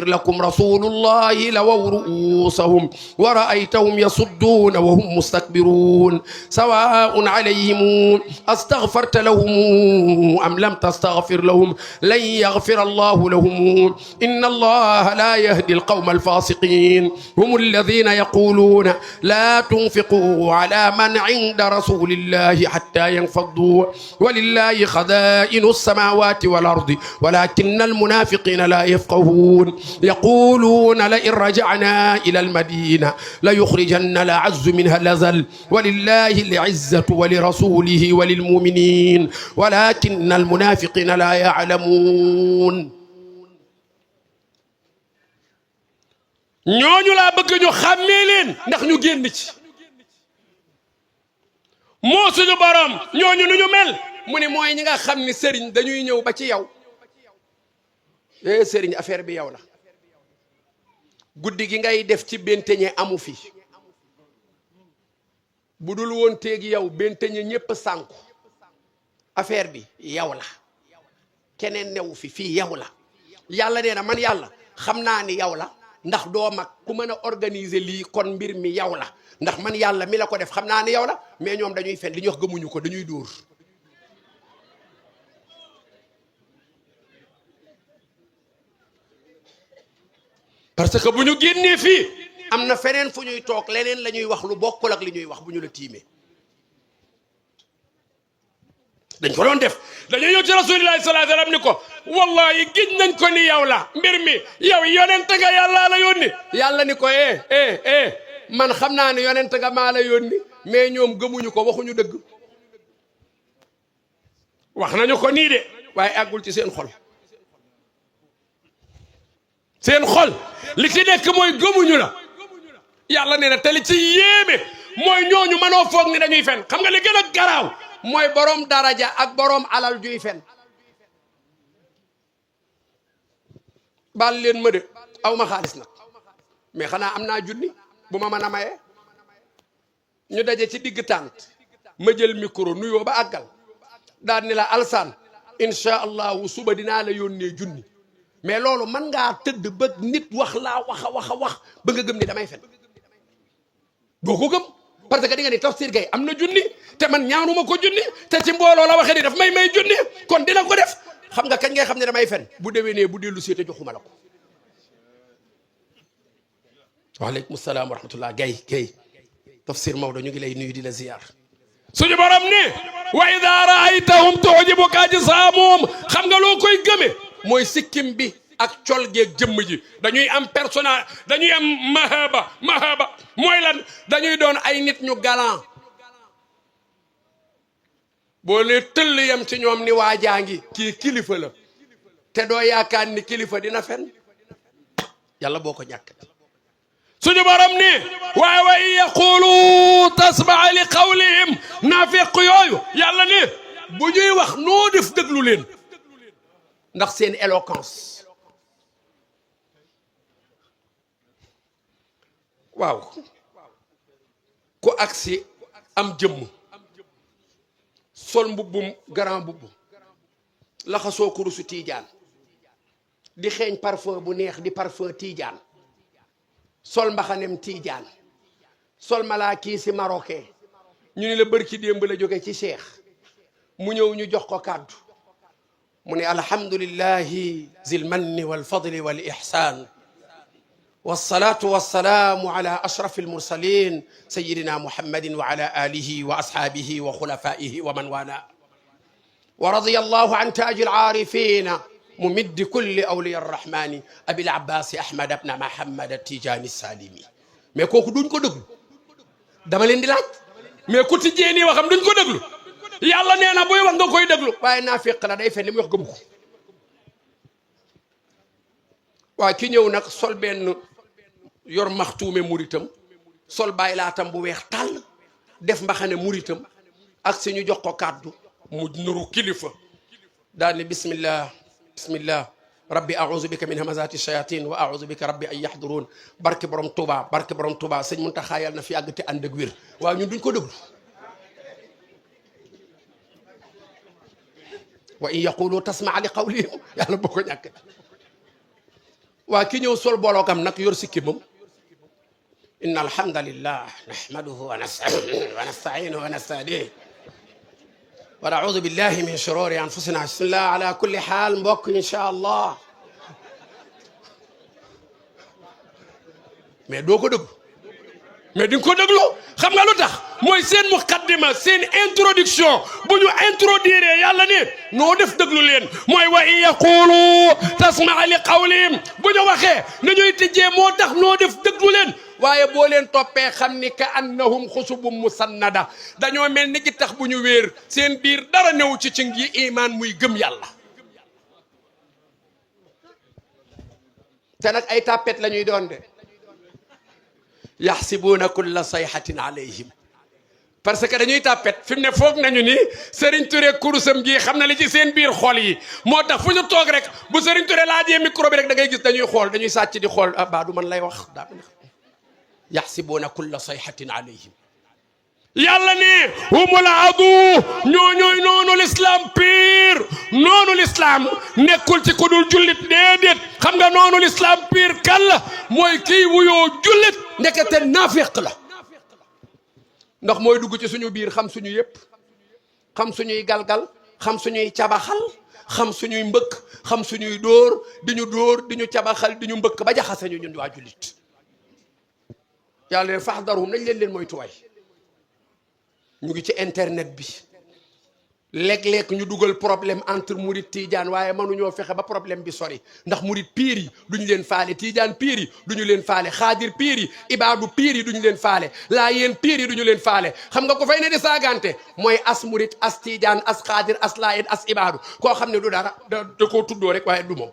لكم رسول الله لووا رؤوسهم ورأيتهم يصدون وهم مستكبرون سواء عليهم أستغفرت لهم أم لم تستغفر لهم لن يغفر الله لهم إن الله لا يهدي القوم الفاسقين هم الذين يقولون لا تنفقوا على من عند رسول الله حتى ينفضوا ولله خزائن السماوات والأرض ولكن المنافقين لا يفقهون يقولون لئن رجعنا إلى المدينة ليخرجن الأعز منها الأذل ولله العزة ولرسوله وللمؤمنين ولكن المنافقين لا يعلمون ñooñu laa bëgg ñu xàmmee leen ndax ñu génn ci moo suñu borom ñooñu nu ñu mel mu ne mooy ñi nga xam ni sëriñ dañuy ñëw ba ci yow sëriñ affaire bi yow la guddi gi ngay def ci benteñe amu fi bu dul woon teegi yow benteñe ñépp sànku affaire bi yow la keneen newu fi fii yow la yàlla nee na man yàlla xam naa ni yow la ndax doo mag ku mën a organiser lii kon mbir mi yow la ndax man yàlla mi la ko def xam naa ni yow la mais ñoom dañuy fen li ñu wax gëmuñu ko dañuy dóor parce que bu ñu génnee fii am na feneen fu ñuy toog leneen la ñuy wax lu bokkul ak li ñuy wax bu ñu la tiimee dañ ko doon def dañoo ñëw ci rasulillahi sallallahu alayhi wasallam ni ko wallahi giñ nañ ko ni yow la mbir mi yow yonent nga yàlla la yónni yàlla ni ko man xam naa ne yonent nga maa la yónni mais ñoom gëmuñu ko waxuñu dëgg wax nañu ko nii de waaye àggul ci seen xol li ci nekk mooy gëmuñu la yàlla nee na te li ci yéeme mooy ñooñu mënoo foog ni dañuy fen xam nga li gën a garaaw mooy borom daraja ak borom alal juy fen baal leen ma de aw ma xaalis nag mais xanaa am naa junni bu ma mën a maye ñu daje ci digg tànt ma jël micro nuyoo ba àggal daal ni la alsaan incha allahu suba dinaa la yónnee junni mais loolu mën ngaa tëdd ba nit wax laa wax ba nga gëm ni damay fen doo ko gëm parce que di nga ni Tafsir Gaye am na junni te man ñaanuma ko junni te ci mbooloo la waxee ni daf may junni kon dina ko def xam nga kañ ngay xam ne damay fen bu déwénee bu dellu seete joxuma la ko waaleykum salaam wa rahmatullah Gaye Tafsir Maodo ñu ngi lay nuyu di la ziyaar suñu borom ne wa ida raaytahum tujibuka ajsaamuhum xam nga loo koy gëme mooy sikkim bi ak col geeg jëmm ji dañuy am personnage dañuy am mahaba mooy lan dañuy doon ay nit ñu galant boo ne tëll yam ci ñoom ni waajaa ngi kii kilifa la te doo yaakaar ni kilifa dina fen yàlla boo ko ñàkk suñu borom ni waaye wa in yaqulu tasmaa li qawlihim naafiq yooyu yàlla ni bu ñuy wax noo def déglu leen ndax seen éloquence waaw ku agsi am jëmm sol mbubbum grand mbubb laxasoo kurusu tiijaan di xeeñ parfum bu neex di parfum tiijaan sol mbaxanem tiijaan sol malaakii si marocain ñu ni la bërki démb la jóge ci cheikh mu ñëw ñu jox ko kàddu mu ne alhamdulillahi zil manni wal fadli wal ihsan والصلاة والسلام على أشرف المرسلين سيدنا محمد وعلى آله وأصحابه وخلفائه ومن والاه ورضي الله عن تاج العارفين ممد كل أولياء الرحمن أبي العباس أحمد بن محمد التيجاني السالمي mais kooku duñ ko déglu dama leen di laaj mais ku tijjee nii waxam duñ ko déglu yàlla nee na buy wax nga koy déglu waaye naafiq la day fen li muy wax gëm ko waaye ki ñëw nag sol benn yor maxtuume muritam sol bàyyi laatam bu weex tàll def mbaxane muritam ak si ñu jox ko kàddu mu nuru kilifa daal ni bismillah rabbi a'udhu bika min hamazati shayatin wa a'udhu bika rabbi an yahdurun barke borom Touba sëñ Muntaxa yàlla na fi àgg te ànd ak wér waaw ñun duñ ko déglu wa in yaqulu tasma' li qawlihim yàlla boo ko ñàkk waa ki ñëw sol bologam nag yor sikkimam inna alhamdulillah nahmaduhu wa nasta'inuhu wa nastahdihi wa na'udhu billahi min shururi anfusina bismillah ala kulli haal mbokk insha allah mais doo ko déglu mais di nga ko déglu xam nga lu tax mooy seen muqaddima seen introduction bu ñu introduire yàlla ne noo def déglu leen mooy wa in yaqulu tasma' li qawlihim bu ñu waxee nañuy tijjee moo tax noo def déglu leen waaye boo leen toppee xam ni ka annahum xusubum musannada dañoo mel ni ki tax bu ñu wéer seen biir dara new ci ngi iman muy gëm yàlla te nag ay tàppet la ñuy doon de yaxsibuuna kulla sayhatin alayhim parce que dañuy tàppet fi mu ne foog nañu ni Serigne Touré kurusam gi xam na li ci seen biir xol yi moo tax fu ñu toog rek bu Serigne Touré laajee micro bi rek da ngay gis dañuy xool dañuy sàcc di xool ah baa du man lay wax daa yaxsibuuna kulla sayhatin alayhim yàlla ne humul adu ñooñooy noonu l'islam pire noonu l'islam nekkul ci ku dul jullit déedéet xam nga noonu l'islam pire kan la mooy kii wuyoo jullit ndekete naafiq la ndax mooy dugg ci suñu biir xam suñu yëpp xam suñuy galgal xam suñuy cabaxal xam suñuy mbëkk xam suñuy dóor di ñu cabaxal di ñu mbëkk ba jaxase ñu ñun waa jullit yàlla ne faxdarhum nañ leen moytuwaay ñu ngi ci internet bi léeg-léeg ñu dugal problème entre murid tiijaan waaye mënuñoo fexe ba problème bi sori ndax murid piir yi duñu leen faale tiijaan piir yi duñu leen faale xaadir piir yi ibaadu piir yi duñu leen faale laayeen piir yi duñu leen faale xam nga ko fay ne di saagante mooy as murid as tiijaan as xaadir as laayeen as ibaadu koo xam ne du dara da koo tuddoo rek waaye du moom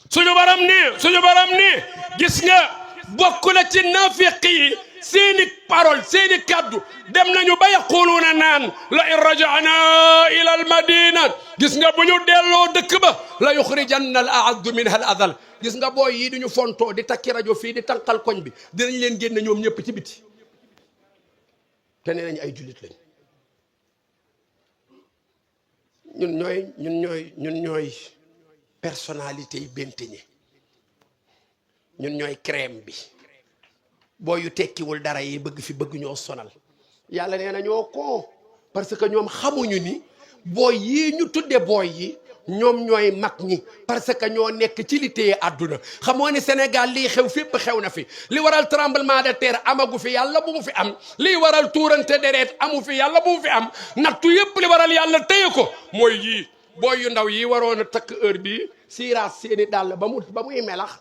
suñu baram ne gis nga bokk na ci nafiq yi seeni parole seeni kaddu dem nañu ba yaquluuna naan la in raja'na ila al madina gis nga bu ñu delloo dëkk ba la yuxrijanna al a'addu minha al adal gis nga booy yi duñu fontoo di takki rajo fii di tànqal koñ bi dinañ leen génne ñoom ñëpp ci biti te nee nañ ay jullit lañ ñun ñooy personnalité yi benteñe ñun ñooy crème bi boo yu tekkiwul dara yi bëgg ñoo sonal yàlla nee na ñoo ko parce que ñoom xamuñu ni booy yii ñu tudde booy yi ñoom ñooy mag ñi parce que ñoo nekk ci li téye àdduna xamoo ni Sénégal lii xew fépp xew na fi li waral tremblement de terre amagu fi yàlla bu mu fi am lii waral tuurante deret amu fi yàlla bu mu fi am nattu yëpp li waral yàlla téye ko mooy yii booy yu ndaw yi waroon a takk heure bi siiraas seeni dàll ba muy melax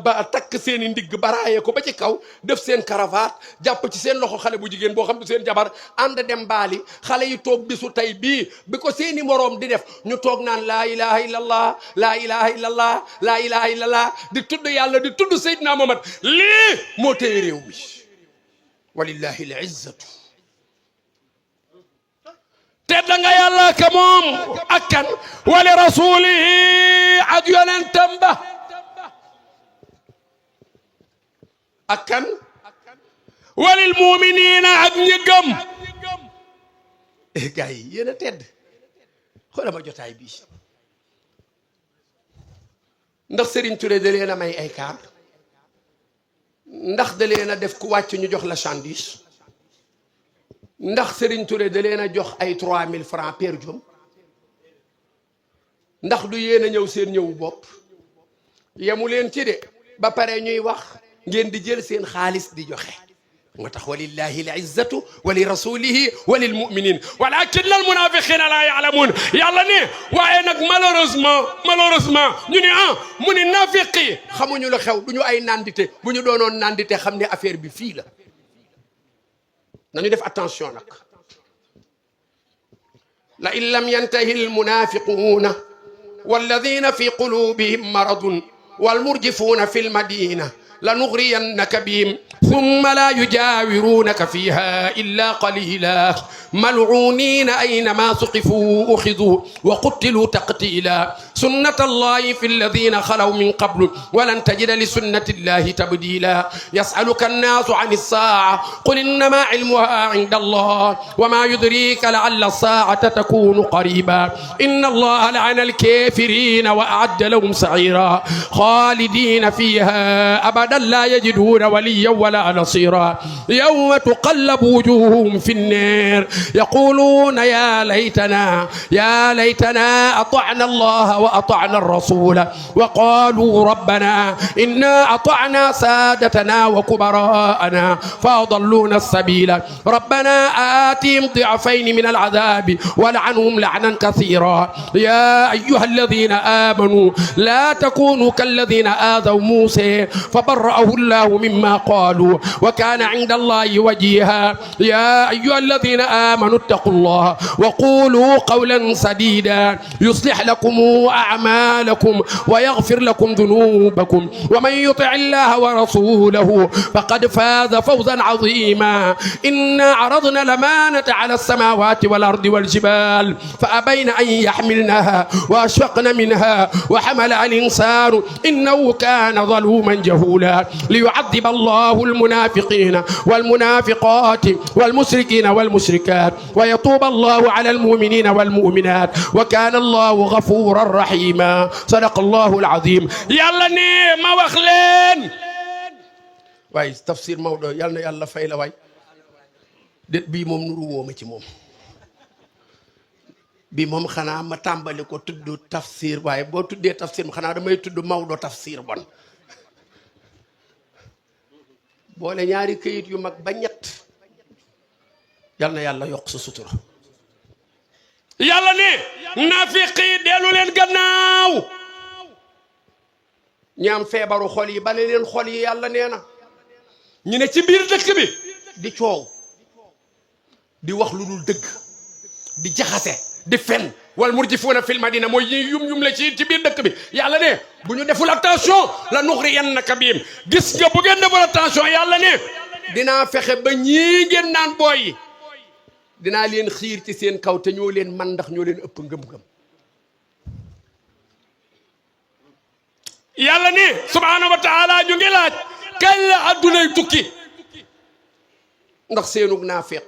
ba takk seen i ndigg baraaye ko ba ci kaw def seen cravate jàpp ci seen loxo xale bu jigéen boo xam ne seen jabar ànd dem baali xale yi toog bisu tey bii bi ko seen i moroom di def ñu toog naan laa ilaha illallah laa ilaha illallah laa ilaha illallah di tudd yàlla di tudd Seydina Muhammad lii moo téye réew mi walillahi al izzatu tedda nga yàlla ka moom ak kan wali rasulihi ak yonentam ba ak kan walil muminina ak ñi gëm gars yi yéen a tedd xoolal ma jotaay bi ndax Serigne Touré da leen a may ay kaar ndax da leen a def ku wàcc ñu jox la chandise ndax Serigne Touré da leen a jox ay 3000 francs per jom ndax du yéen a ñëw seen ñëwu bopp yemu leen ci de ba pare ñuy wax ngeen di jël seen xaalis di joxe وتخ ولله العزة ولرسوله وللمؤمنين ولكن المنافقين لا يعلمون يلا ني واye nag malheureusement ñu ni mu ni nafiqi xamuñu la xew duñu ay nandité bu ñu doonoon nandité xam ne affaire bi fii la nañu def attention nag la in lam yantahi almunafiquna walladhina fi qulubihim maradun والمرجفون في المدينة لنغرينك بهم ثم لا يجاورونك فيها إلا قليلا ملعونين أينما ثقفوا أخذوا وقتلوا تقتيلا سنة الله في الذين خلوا من قبل ولن تجد لسنة الله تبديلا يسألك الناس عن الساعة قل إنما علمها عند الله وما يدريك لعل الساعة تكون قريبا إن الله لعن الكافرين وأعد لهم سعيرا خالدين فيها أبدا لا يجدون وليا ولا نصيرا يوم تقلب وجوههم في النار يقولون يا ليتنا أطعنا الله وأطعنا الرسول وقالوا ربنا إنا أطعنا سادتنا وكبراءنا فأضلونا السبيل ربنا آتهم ضعفين من العذاب ولعنهم لعنا كثيرا يا أيها الذين آمنوا لا تكونوا كالذين آذوا موسى فبرأه الله مما قالوا وكان عند الله وجيها يا أيها الذين آمنوا اتقوا الله وقولوا قولا سديدا يصلح لكم أعمالكم ويغفر لكم ذنوبكم ومن يطع الله ورسوله فقد فاز فوزا عظيما إنا عرضنا الأمانة على السماوات والأرض والجبال فأبين أن يحملنها وأشفقن منها وحمل الإنسان إنه كان ظلوما جهولا ليعذب الله المنافقين والمنافقات والمشركين والمشركات ويتوب الله على المؤمنين والمؤمنات وكان الله غفورا رحيما صدق الله العظيم يلا ني ما وخلين واي تفسير موضوع يلا فاي لا واي ديت بي موم نورو وما ci moom bi moom xanaa ma tàmbali ko tudd tafsir waaye boo tuddee tafsir ma xanaa damay tudd Maodo tafsir bon boole ñaari këyit yu mag ba ñett yal na yàlla yokk sa sutura yàlla ne nafiqi dellu leen gannaaw ñaam feebaru xol yi bale leen xol yi yàlla nee na ñu ne ci biir dëkk bi di coow di wax lu dul dëgg di jaxase di fen wal murjifuuna fil madina mooy yum la ci biir dëkk bi yàlla ne bu ñu deful attention la nuxriyannaka bihim gis nga bu ngeen deful attention yàlla ne dinaa fexe ba ñii ngeen naan booy yi dinaa leen xiir ci seen kaw te ñoo leen man ndax ñoo leen ëpp ngëm-ngëm yàlla ne subhaanahu wa taala ñu ngi laaj kañ la addunay tukki ndax seenug naafeq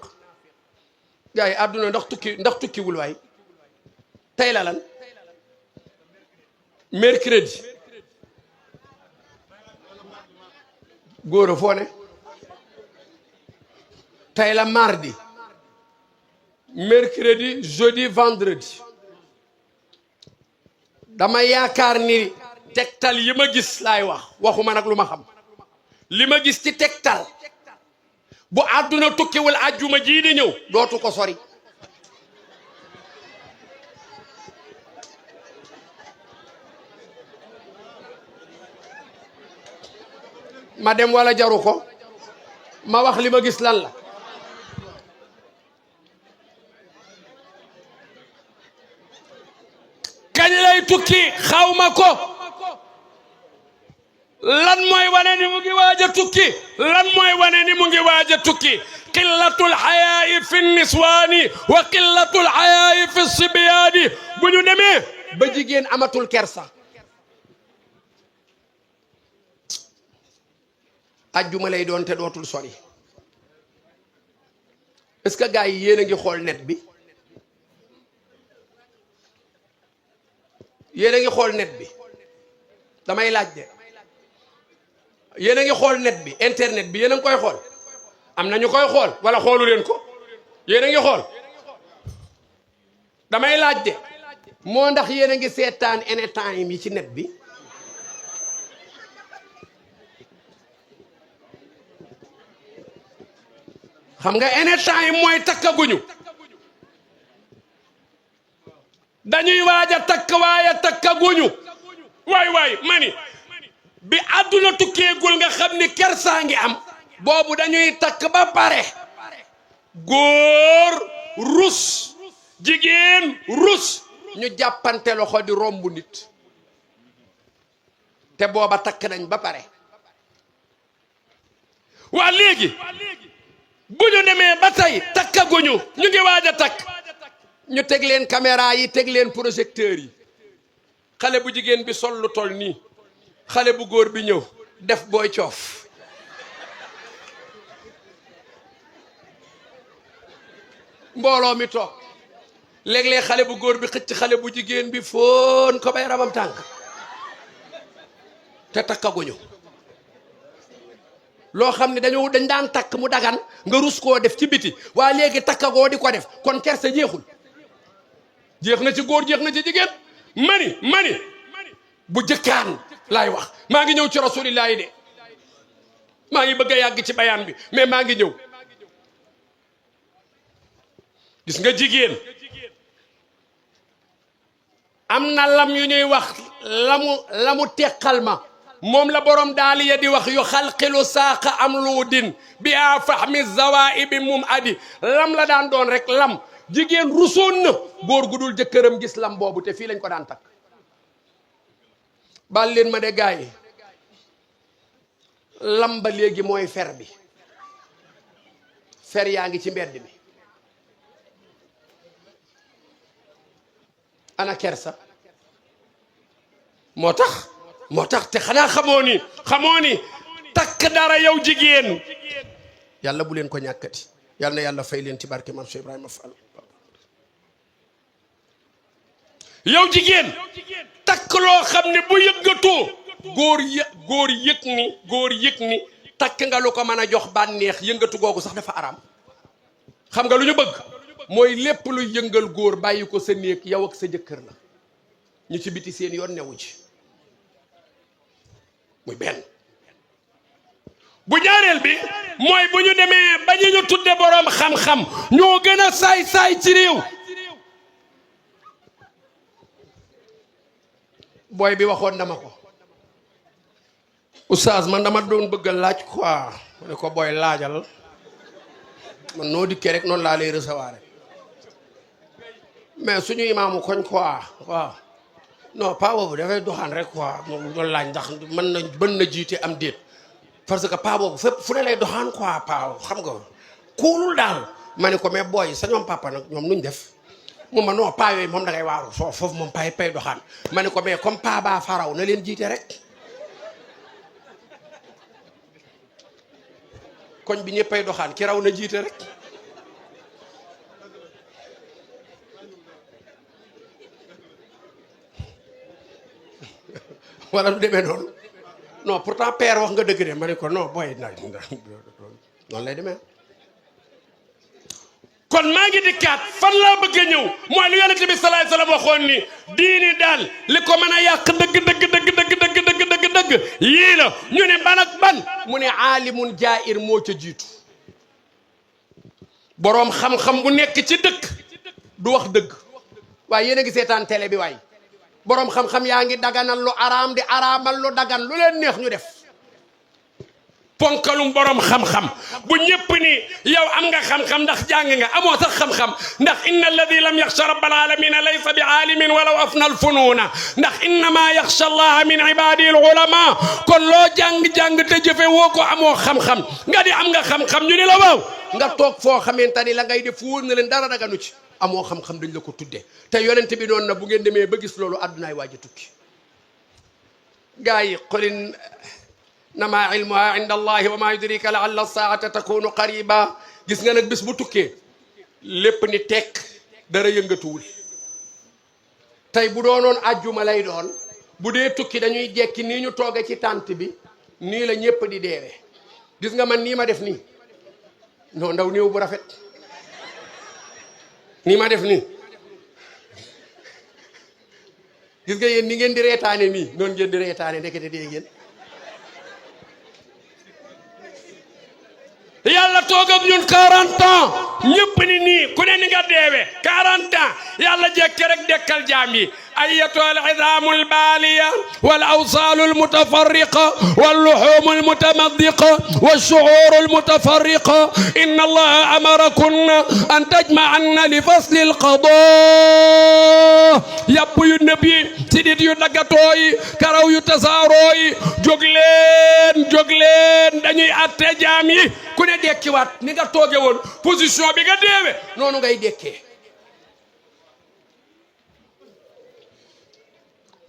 gaa yi adduna ndax tukkiwul waay tey la lan mercredi góor a foo ne tey la mardi mercredi jeudi vendredi dama yaakaar ni tegtal yi ma gis laay waxuma nag lu ma xam li ma gis ci tegtal bu àdduna tukkiwul àjjuma jii di ñëw dootu ko sori ma dem wala jaru ko ma wax li ma gis lan la kañ lay tukki xawma ko lan mooy wane ni mu ngi waaj a tukki lan mooy wane ni mu ngi waaj a tukki qillatul xayaa'i fi niswaani wa qillatul xayaa'i fi sibyaani bu ñu demee ba jigéen amatul kersa ajjuma lay doon te dootul sori est-ce que gars yi yéen a ngi xool net bi yéen a ngi xool net bi damay laaj de yéen a ngi xool net bi internet bi yéen a ngi koy xool am na ñu koy xool wala xoolu leen ko yéen a ngi xool damay laaj de moo ndax yéen a ngi seetaan anytime yi ci net bi xam nga anytime mooy takkaguñu dañuy waaj a takk waaye takkaguñu waay mani bi àdduna tukkeegul nga xam ni kersaa ngi am boobu dañuy takk ba pare góor rus jigéen rus ñu jàppante loxo di romb nit te booba takk nañ ba pare waa léegi bu ñu demee ba tey takkaguñu ñu ngi waaj a takk ñu teg leen caméra yi teg leen projecteur yi xale bu jigéen bi sol lu tol nii xale bu góor bi ñëw def booy coof mbooloo mi toog léeg-léeg xale bu góor bi xëcc xale bu jigéen bi foon ko bay rabam tànk te takkaguñu loo xam ne dañ daan takk mu dagan nga rus koo def ci biti waa léegi takkagoo di ko def kon kersa jeexul jeex na ci góor jeex na ci jigéen mani bu jëkkaan laay wax maa ngi ñëw ci rasulillahi de maa ngi bëgg a yàgg ci bayaan bi mais maa ngi ñëw gis nga jigéen am na lam yu ñuy wax lamu teqal ma moom la borom daaliya di wax yu xalqilu saaqa am luudin bi a fahmi zawaibi mum adi lam la daan doon rek lam jigéen rusoon na góor gu dul jëkkëram gis lam boobu te fii lañ ko daan takk baal leen ma de gaay yi lam ba léegi mooy fer bi fer yaa ngi ci mbedd mi ana kersa moo tax te xanaa xamoo ni takk dara yow jigéen yàlla bu leen ko ñàkkati yàlla na yàlla fay leen ci barke Maam Cheikh Ibrahima Fall yow jigéen takk loo xam ne bu yëggatoo góor yëg ni takk nga lu ko mën a jox bànneex yëngatu googu sax dafa araam xam nga lu ñu bëgg mooy lépp luy yëngal góor bàyyi ko sa néeg yow ak sa jëkkër la ñu ci biti seen yoon newu ci muy benn bu ñaareel bi mooy bu ñu demee ba ñu tudde boroom xam-xam ñoo gën a saay-saay ci réew booy bi waxoon dama ko oustaz man dama doon bëgg a laaj quoi ma ne ko booy laajal man noo dikkee rek noonu laa lay recevoir mais suñu imaamu koñ quoi waaw non pas boobu dafay doxaan rek quoi moom doon laaj ndax mën na jiite am déet parce que pas boobu fépp fu ne lay doxaan quoi pas xam nga kuulul daal ma ne ko mais booy sa ñoom papa nag ñoom nuñ def moom ma non pas yooyu moom da ngay waaru foofu moom pay doxaan ma ne ko mais comme pas baa faraw na leen jiite rek koñ bi ñëppay doxaan ki raw na jiite rek wala du demee noonu non pourtant père wax nga dëgg de ma ne ko non booy noonu lay demee kon maa ngi dikkaat fan laa bëgg a ñëw mooy lu yonent bi salaay salaam waxoon ni diini daal li ko mën a yàq dëgg yii la ñu ne ban ak ban mu ne aalimun jaa'ir moo ca jiitu boroom xam-xam bu nekk ci dëkk du wax dëgg waaye yéen a ngi seetaan télé bi waay boroom xam-xam yaa ngi daganal lu araam di araamal lu dagan lu leen neex ñu def ponkalum borom xam-xam bu ñëpp ni yow am nga xam-xam ndax jàng nga amoo sax xam-xam ndax inna alladi lam yaxsha rabbal alamina laysa bi aalimin walaw afna al funuuna ndax innama yaxsha allaha min ibadihi al ulama kon loo jàng-jàng te jëfe woo ko amoo xam-xam nga di am nga xam-xam ñu ni la waaw nga toog foo xamante ni la ngay def wóor na leen dara daganu ci amoo xam-xam dañ la ko tudde te yonent bi noonu na bu ngeen demee ba gis loolu addunaay waaj a tukki gaa yi qulin nama ilmuha inda allahi wa ma yudrika laalla saata takunu qariba gis nga nag bis bu tukkee lépp ni tekk dara yëngatuwul tey bu doonoon ajjuma lay doon bu dee tukki dañuy jekki nii ñu tooge ci tànt bi nii la ñëpp di deewe gis nga man nii ma def nii non ndaw néew bu rafet nii ma def nii gis nga yéen ni ngeen di reetaane nii noonu ngeen di reetaane ndekete dee ngeen yàlla toog ak ñun 40 ans ñëpp ni nii ku ne ni nga deewe 40 ans yàlla jekki rek dekkal jaam yi أيتها العظام البالية والأوصال المتفرقة واللحوم المتمضقة والشعور المتفرقة إن الله أمركن أن تجمعن لفصل القضاء يبو النبي سيدي يدقاتوي كراو يتساروي جوغلين دانيي أتى جامي كوني ديكي وات نيغا توغي وون بوزيشن بيغا ديوي نونو غاي ديكي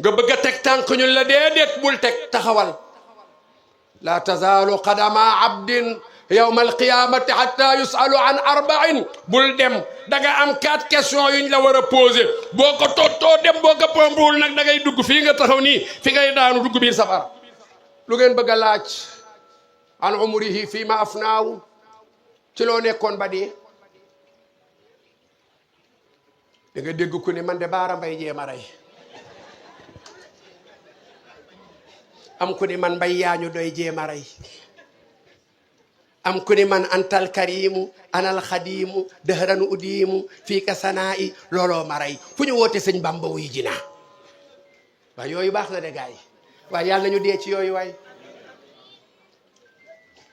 nga bëgg a teg tànk ñun la déedéet bul teg taxawal la tazaalu qadama abdin yawma alqiyamati hatta yusalu an arba'in bul dem da nga am 4 questions yuñ la war a poser boo ko tottoo dem boo ko pombul nag da ngay dugg fii nga taxaw nii fi ngay daanu dugg biir safara lu ngeen bëgg a laaj an umrihi fii ma afnaaw ci loo nekkoon ba dee da nga dégg ku ne man de baara mbay jéema rey am ku ni man mbay yaañu doy jéema rey am ku ni man antal karimu anal xadimu dëhranu udimu fii ka sanaa'i looloo ma rey fu ñu woote sëñ Bamba wuy ji naa waaye yooyu baax na de gaay yi waaye yàlla nañu dee ci yooyu waay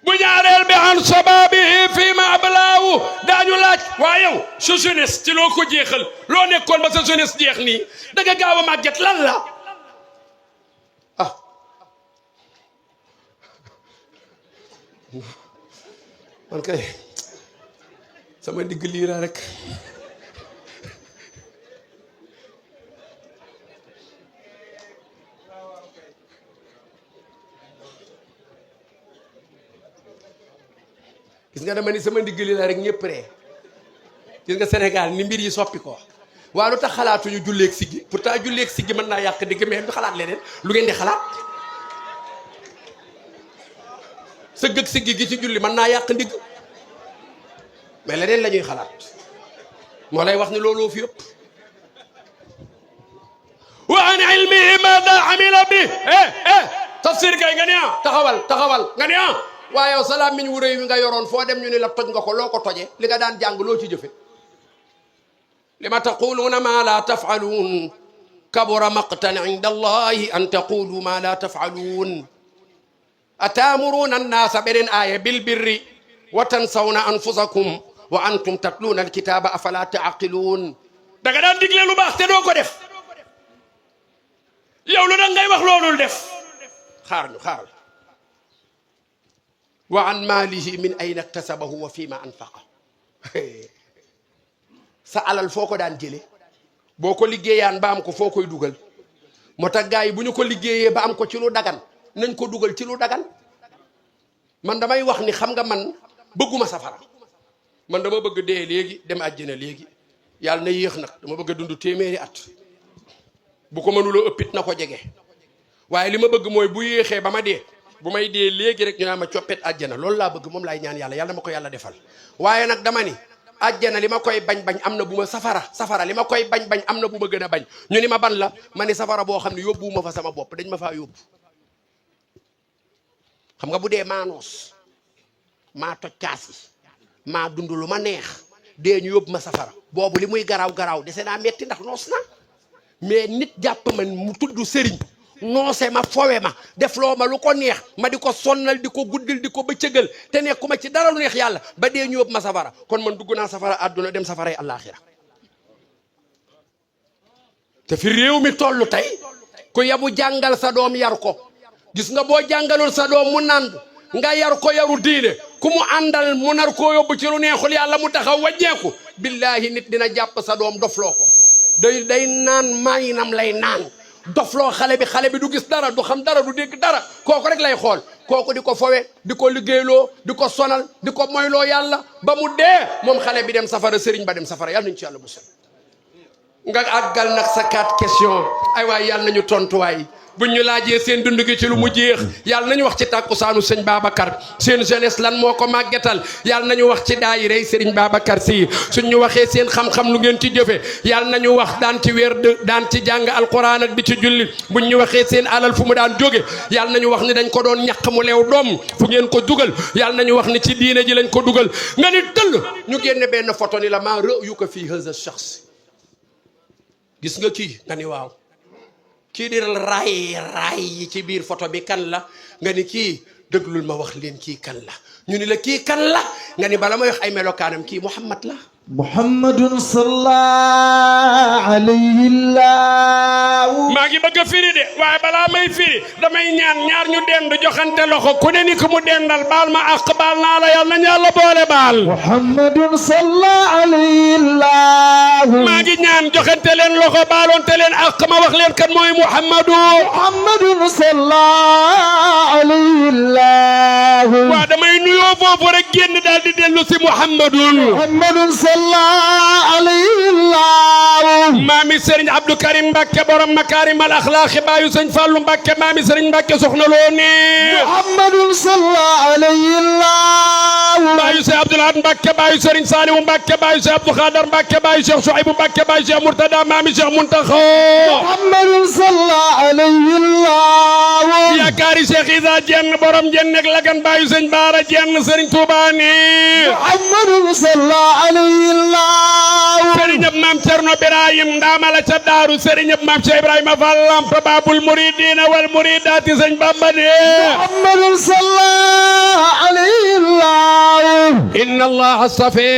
bu ñaareel bi an sababihi fii ma ablaawu daañu laaj waa yow sa jeunesse ci loo ko jeexal loo nekkoon ba sa jeunesse jeex nii da nga gaaw a màgget lan la man kay sama digg lii la rek gis nga dama ni sama digg lii la rek ñëpp ree gis nga Sénégal ni mbir yi soppi ko waa lu tax xalaatuñu julleeg siggi pourtant julleeg siggi mën naa yàq digg mais du xalaat leneen lu ngeen di xalaat sëgg ak siggi gi ci julli mën naa yàq ndigg mais leneen la ñuy xalaat moo lay wax ni looloo fi yëpp wa an ilmihi maada amila bi tafsir kay nga ne taxawal nga ne waaye yow salaam miñ wuréy wi nga yoroon foo dem ñu ne la toj nga ko loo ko toje li nga daan jàng loo ci jëfe lima taquluuna ma la taf'aluun kabura maqtan inda allahi an taqulu ma la taf'aluun atamuruna annasa ɓeɗen aya bilbirri wa tansawna anfusakum wa antum tatluna alkitaba afala taqilun daga daan digle lu baax te doo ko def yow lu da ngay wax loolul def xaar wa an malihi min ayna iktasabahu wa fima anfaqa sa alal foo ko daan jële boo ko liggéeyaan ba am ko foo koy dugal moo tax gars yi bu ñu ko liggéeyee ba am ko ci lu dagan nañ ko dugal ci lu dagan man damay wax ni xam nga man bëgguma safara man dama bëgg dee léegi dem àjjana léegi yàlla na yéex nag dama bëgg a dund téeméeri at bu ko mënuloo ëppit na ko jege waaye li ma bëgg mooy bu yéexee ba ma dee bu may dee léegi rek ñu naan ma coppet àjjana loolu laa bëgg moom laay ñaan yàlla ma ko yàlla defal waaye nag dama ni àjjana li ma koy bañ am na bu ma safara li ma koy bañ am na bu ma gën a bañ ñu ni ma ban la ma ni safara boo xam ne yóbbuwuma fa sama bopp dañ ma faa yóbbu xam nga bu dee maa noos maa toj kaas yi maa dund lu ma neex dee ñu yóbbu ma safara boobu li muy garaaw dese naa metti ndax noos na mais nit jàpp man mu tudd sëriñ noose ma fowe ma def loo ma lu ko neex ma di ko sonnal di ko guddil di ko bëccëgal te nekkuma ci dara lu neex yàlla ba dee ñu yóbbu ma safara kon man dugg naa safara àdduna dem safaray àllaaxira te fi réew mi tollu tey ku yabu jàngal sa doom yar ko gis nga boo jàngalul sa doom mu nand nga yar ko yaru diine ku mu àndal mu nar koo yóbbu ci lu neexul yàlla mu taxaw wàññeeku billahi nit dina jàpp sa doom dofloo ko day naan maayinam lay naan dofloo xale bi du gis dara du xam dara du dégg dara kooku rek lay xool kooku di ko fowe di ko liggéeyloo di ko sonal di ko moyloo yàlla ba mu dee moom xale bi dem safara sëriñ ba dem safara yàlla nañu ci yàlla musal nga àggal nag sa 4 questions ay waay yàlla nañu tontuwaay buñ ñu laajee seen dund gi ci lu mu jeex yàlla nañu wax ci tàkkusaanu sëñ Babacar seen jeunesse lan moo ko màggetal yàlla nañu wax ci daayirey Serigne Babacar Sy suñ ñu waxee seen xam-xam lu ngeen ci jëfe yàlla nañu wax daan ci wér daan ci jàng alquran ak di ci julli buñ ñu waxee seen alal fu mu daan jóge yàlla nañu wax ni dañ ko doon ñàq mu leew doom fu ngeen ko dugal yàlla nañu wax ni ci diine ji lañ ko dugal nga ni tëll ñu génne benn photo ni la maa yu ko fii haza shakhs gis nga kii nga ni waaw kii di raay yi ci biir photo bi kan la nga ni kii déglul ma wax leen kii kan la ñu ni la kii kan la nga ni bala may wax ay melokaanam kii Muhammad la محمد صلى عليه الله maa ngi bëgg a firi de waaye balaa may firi damay ñaan ñaar ñu dend joxante loxo ku ne ni ku mu dendal baal ma àq baal naa la yàlla nañu yàlla boole baal محمد صلى عليه الله maa ngi ñaan joxante leen loxo baaloonte leen àq ma wax leen kan mooy Muhammadu محمد صلى عليه الله waa damay nuyoo foofu rek génn daal di dellu si Muhammadun محمد صلى عليه الله maami Serigne Abdou Karim Mbacké borom makarim al akhlaq baayu Serigne Fallou Mbacké maami Serigne Mbacké soxna loo ne محمد صلى عليه الله baayu Serigne Abdoul Ahad Mbacké baayu Serigne Saliou Mbacké baayu Serigne Abdou Khadar Mbacké baayu Cheikh Souaibou Mbacké baayu Cheikh Mourtada maami Cheikh Muntakha محمد صلى عليه الله yaakaari Cheikh Issa Diène borom Diène ak Lagan baayu Serigne Bara Diène Serigne Touba ne محمد صلى عليه الله Serigne ab maam Thierno Birahim ndaamala ca Daaru Serigne ab maam Cheikh Ibrahima Fall Lamp Babul Muridina wal Muridati Serigne Bamba ne محمد صلى عليه الله إن الله اصطفى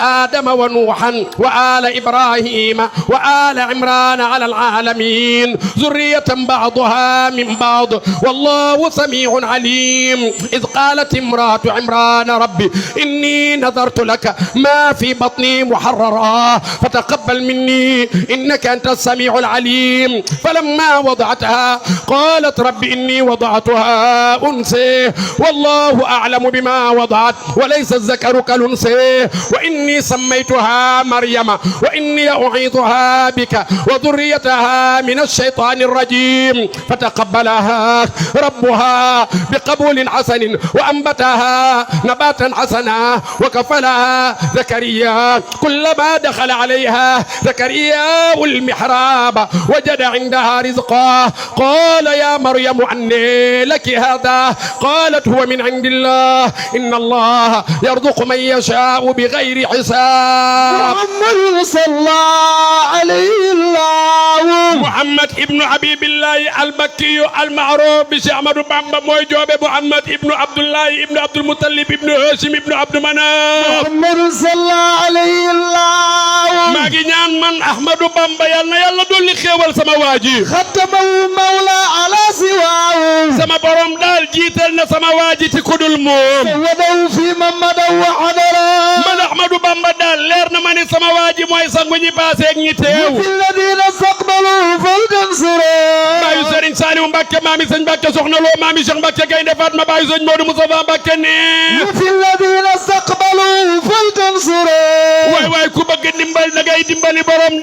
آدم ونوحا وآل إبراهيم وآل عمران على العالمين ذرية بعضها من بعض والله سميع عليم إذ قالت امرأة عمران ربي إني نذرت لك ما في بطني محررا فتقبل مني إنك أنت السميع العليم فلما وضعتها قالت ربي إني وضعتها أنثى والله أعلم بما وضعت وليس الذكر كالأنثى وإني سميتها مريم وإني أعيذها بك وذريتها من الشيطان الرجيم فتقبلها ربها بقبول حسن وأنبتها نباتا حسنا وكفلها زكريا كلما دخل عليها زكريا المحراب وجد عندها رزقا قال يا مريم أنى لك هذا قالت هو من عند الله إن الله يرزق من يشاء بغير حساب محمد صلى عليه الله محمد ابن حبيب الله المكي المعروف بشيخ أحمد بامبا موي جوبي محمد ابن عبد الله ابن عبد المطلب ابن هاشم ابن عبد مناف محمد صلى عليه الله maa ngi ñaan man Ahmadou Bamba yal na yàlla dolli xéewal sama waa ji ختمه المولى على سواه sama borom daal jiital na sama waa ji ci kudul moom سوده في محمد وحضره man Ahmadou Bamba daal leer na ma ni sama waa ji mooy sangu ñi paase ak ñi teew في الذين استقبلوا فلتنصروا baayu Serigne Saliou Mbacké maami Serigne Mbacké soxna loo maami Cheikh Mbacké Gaynde Fatma baayu Serigne Modou Moustapha Mbacké ne في الذين استقبلوا فلتنصروا waay waay ku bëgg dimbal da ngay dimbali borom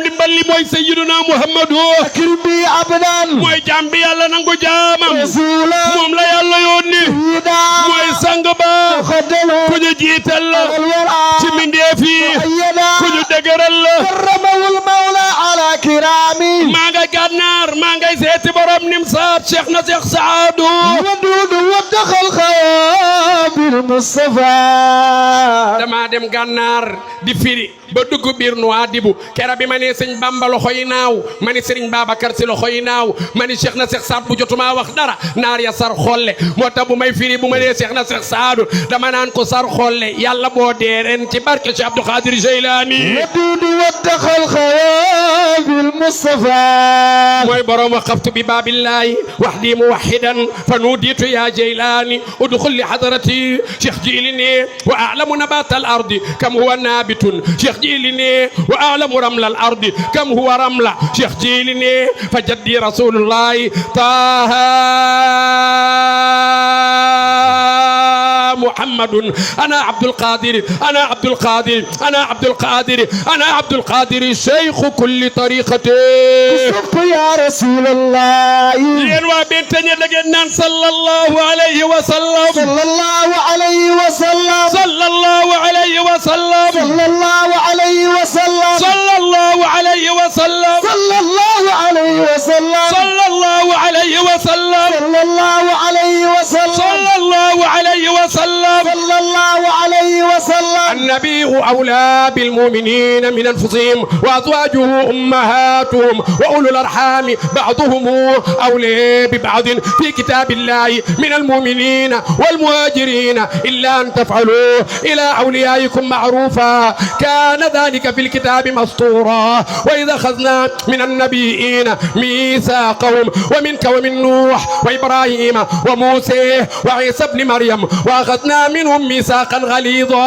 dimbal li mooy Sayyiduna Muhammadu أكرم بي عبدا mooy jaam bi yàlla nangu jaamam رسولا moom la yàlla yónni سيدا mooy sang ba مخدلا ku ñu jiital la الورى ci mbindeef yi مؤيدا ku ñu dëgëral la كرمه المولى على كرامي maa ngay gànnaar maa ngay seeti borom nim saat Cheikh na Cheikh Saadu ودود ودخل خياب المصطفى dama dem gànnaar di firi ba dugg biir Nouadhibou kera bi ma nee sëñ Bamba loxo yi naaw ma ni Serigne Babacar si loxo yi naaw ma ni Cheikh na Cheikh Saad bu jotuma wax dara naar ya sar xolle moo tax bu may firi bu ma nee Cheikh na Cheikh Saadu dama naan ko sar xolle yàlla boo dee ren ci barke Cheikh Abdou Khadir Jeylani ودود ودخل خياب المصطفى mooy borom waqaftu bi baabillahi wahdi muwahhidan fa nuditu ya Jeylani udkhul li hadrati Cheikh Jilini wa a'lamu nabata al ardi kam huwa nabitun Cheikh Jilini wa a'lamu ramla al ardi kam huwa ramla Cheikh Jilini fa jaddi rasulullahi taha محمد أنا عبد القادر أنا عبد القادر أنا عبد القادر أنا عبد القادر شيخ كل طريقته يا رسول الله يروى بنتني لجنان صلى الله عليه وسلم صلى الله عليه وسلم صلى الله عليه وسلم صلى الله عليه وسلم صلى الله عليه وسلم صلى الله عليه وسلم صلى الله عليه وسلم صلى الله عليه وسلم صلى الله عليه وسلم صلى الله عليه وسلم النبي أولى بالمؤمنين من أنفسهم وأزواجه أمهاتهم وأولو الأرحام بعضهم أولى ببعض في كتاب الله من المؤمنين والمهاجرين إلا أن تفعلوا إلى أوليائكم معروفا كان ذلك في الكتاب مسطورا وإذا أخذنا من النبيين ميثاقهم ومنك ومن نوح وإبراهيم وموسى وعيسى ابن مريم وأخذنا منهم ميثاقا غليظا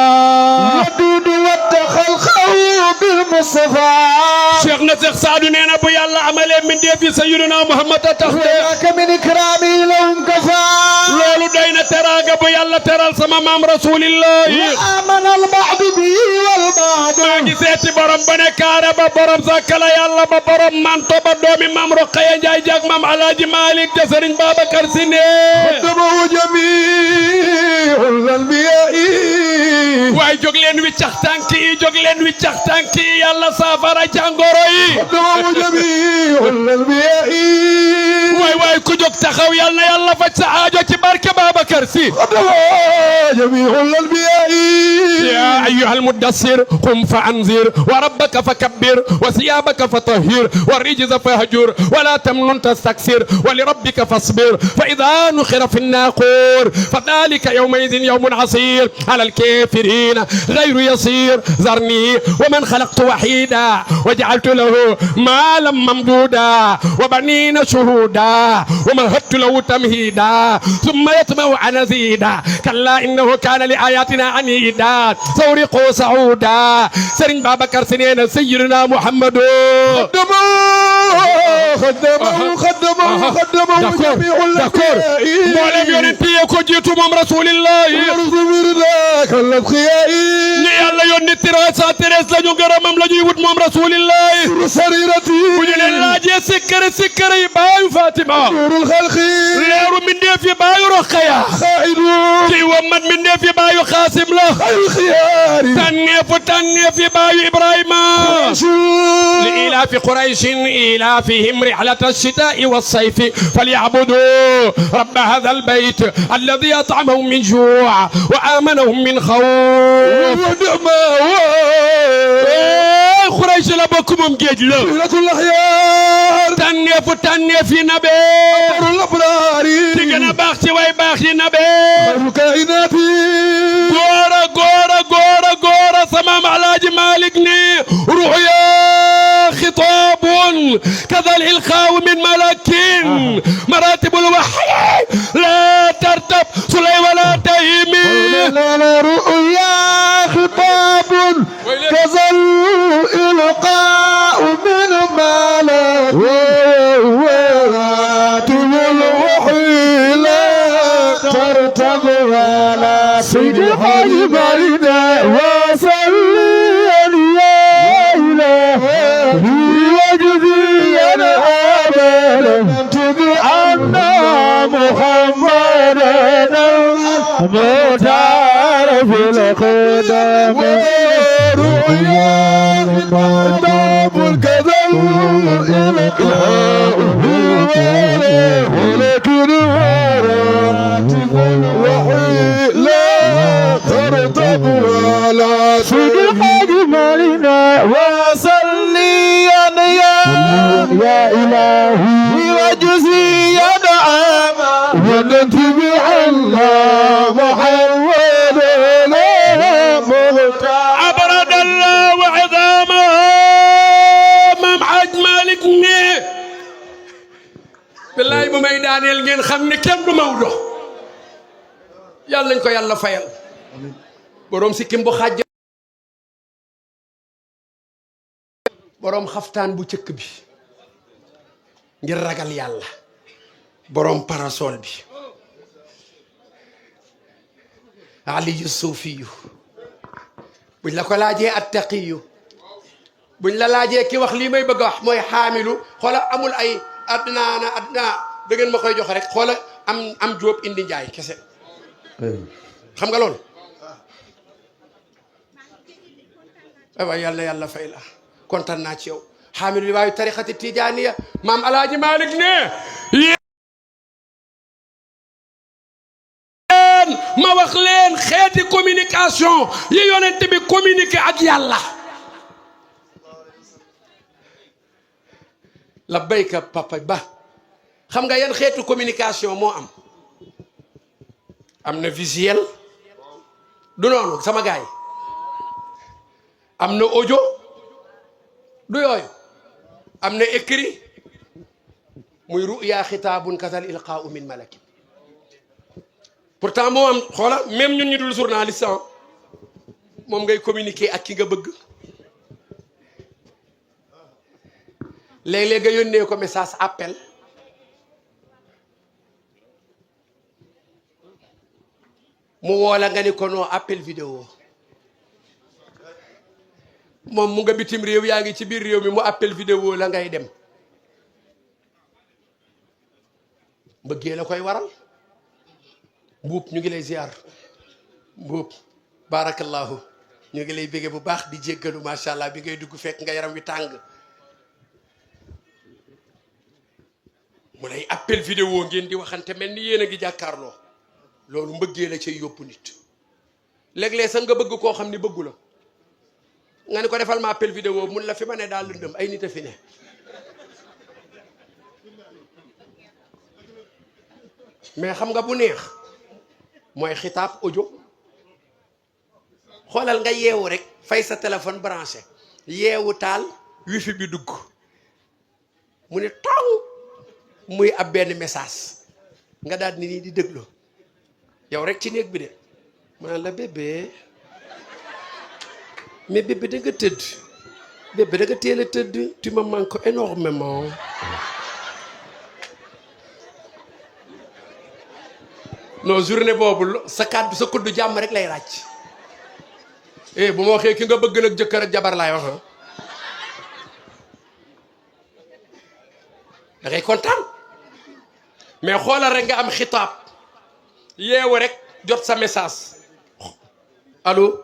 ودود واتخلقه بالمصطفى شيخنا شيخ سعد نينا بو يالا عمله من دي في سيدنا محمد وذاك من إكرامي لهم كفى لولو دينا تراغا بو يالا ترال سما مام رسول الله وآمن البعض به والبعض ما ngi seeti borom bane kaara ba borom sakkala yàlla ba borom manto ba doomi maam Roqaya Njaay jak maam Alaaji Malik te Sëriñ Babacar Si ne قدمه جميع الأنبياء waay jóg leen wiccax tànk yi jóg leen wiccax tànk yi yàlla saafara jàngoro yi قدمه جميع الأنبياء waay waay ku jóg taxaw yàlla na yàlla faj sa aajo ci barke Babacar Si قدمه جميع الأنبياء يا أيها المدثر قم فأنذر وربك فكبر وثيابك فطهر والرجز فهجر ولا تمنن تستكثر ولربك فاصبر فإذا نخر في الناقور فذلك يومئذ يوم عسير على الكافرين غير يسير ذرني ومن خلقت وحيدا وجعلت له مالا ممدودا وبنين شهودا ومهدت له تمهيدا ثم يطمع أن أزيدا كلا إنه كان لآياتنا عنيدا سورقوا سعودا سرين بابكر سنين سيدنا محمد خدمه جميع الأنبياء مولم يونتي ko jiitu moom rasulillah ni yàlla yónni 313 la ñu gërëmam la ñuy wut moom rasulillah bu ñu leen laajee sikkare yi baayu Fatima leeru mindeef yi baayu Roqaya kii wammat mindeef yi baayu Xaasim la tànneef yi baayu Ibrahima li ilaafi Qurayshin ilaafihim rihlata ash-shitaa'i was-sayfi فليعبدوا رب هذا البيت الذي أطعمهم من جوع وآمنهم من خوف قريش لا بكم جيجلا تنيف نبي تيغنا باختي واي باختي نبي غورا سمام علاج مالك ني رؤيا خطاب كذا الإلقاء من ملك مراتب الوحي لا ترتب سلي ولا تهيمي رؤيا خطاب كذا الإلقاء من ملك مراتب الوحي لا ترتب ولا سيد حبيبنا وصلي يا إله وجزينا أن محمدا متعرف القدم رؤيا باب الكذب ولكن مراتب الوحي لا ترتب ولا سجحد مالنا وصلي يا إلهي وجزيا عاما ونتبع الله محمدنا مختار أبرد الله وعظامه مام حاج مالك ني بالله bu may daaneel ngeen xam ne kenn du Maodo yàlla nañ ko yàlla fayal borom sikkim bu xàjj borom xaftaan bu cëkk bi ngir ragal yàlla borom parasol bi aliyu suufiyu buñ la ko laajee attaqiyu buñ la laajee ki wax lii may bëgg a wax mooy xaamilu xoola amul ay adnaa da ngeen ma koy jox rek xoola am jóob indi njaay kese xam nga loolu waaye yàlla yàlla fay la kontaan naa ci yow xaamilu li waayu tarixati tijaaniya maam alaaji Malick ne yéen ma wax leen xeeti communication yi yonent bi communiqué ak yàlla la béyka papa ba xam nga yan xeetu communication moo am na visuel du noonu sama gaay am na audio du yooyu am na écrit muy ruya xitaabun kasal ilqaau min malakin pourtant moo am xoola même ñun ñu dul journaliste moom ngay communiquer ak ki nga bëgg léeg-léeg nga yónnee ko message appel mu woola nga ni ko non appel vidéo moom mu nga bitim réew yaa ngi ci biir réew mi mu appel vidéo la ngay dem mbëggee la koy waral mbuub ñu ngi lay ziar mbuub barakallahu ñu ngi lay bége bu baax di jéggalu macha allah bi ngay dugg fekk nga yaram wi tàng mu lay appel vidéo ngeen di waxante mel ni yéen a ngi jàkkaarloo loolu mbëggee la cay yóbbu nit léeg-léeg sax nga bëgg koo xam ni bëggu la nga ni ko defal ma appel vidéo mun la fi ma ne daal lëndëm ay nit a fi ne mais xam nga bu neex mooy xitaab audio xoolal nga yeewu rek fay sa téléphone branché yeewu taal wifi bi dugg mu ne tong muy ab benn message nga daal ni nii di déglu yow rek ci néeg bi de mu naan la bébé mais bébé da nga tëdd bébé da nga teel a tëdd tu me manques énormément non journée boobu sa kàddu sa kuddu jàmm rek lay ràcc bu ma waxee ki nga bëgg nag jëkkër ak jabar laay wax da ngay kontaan mais xoolal rek nga am xitaab yeewu rek jot sa message allo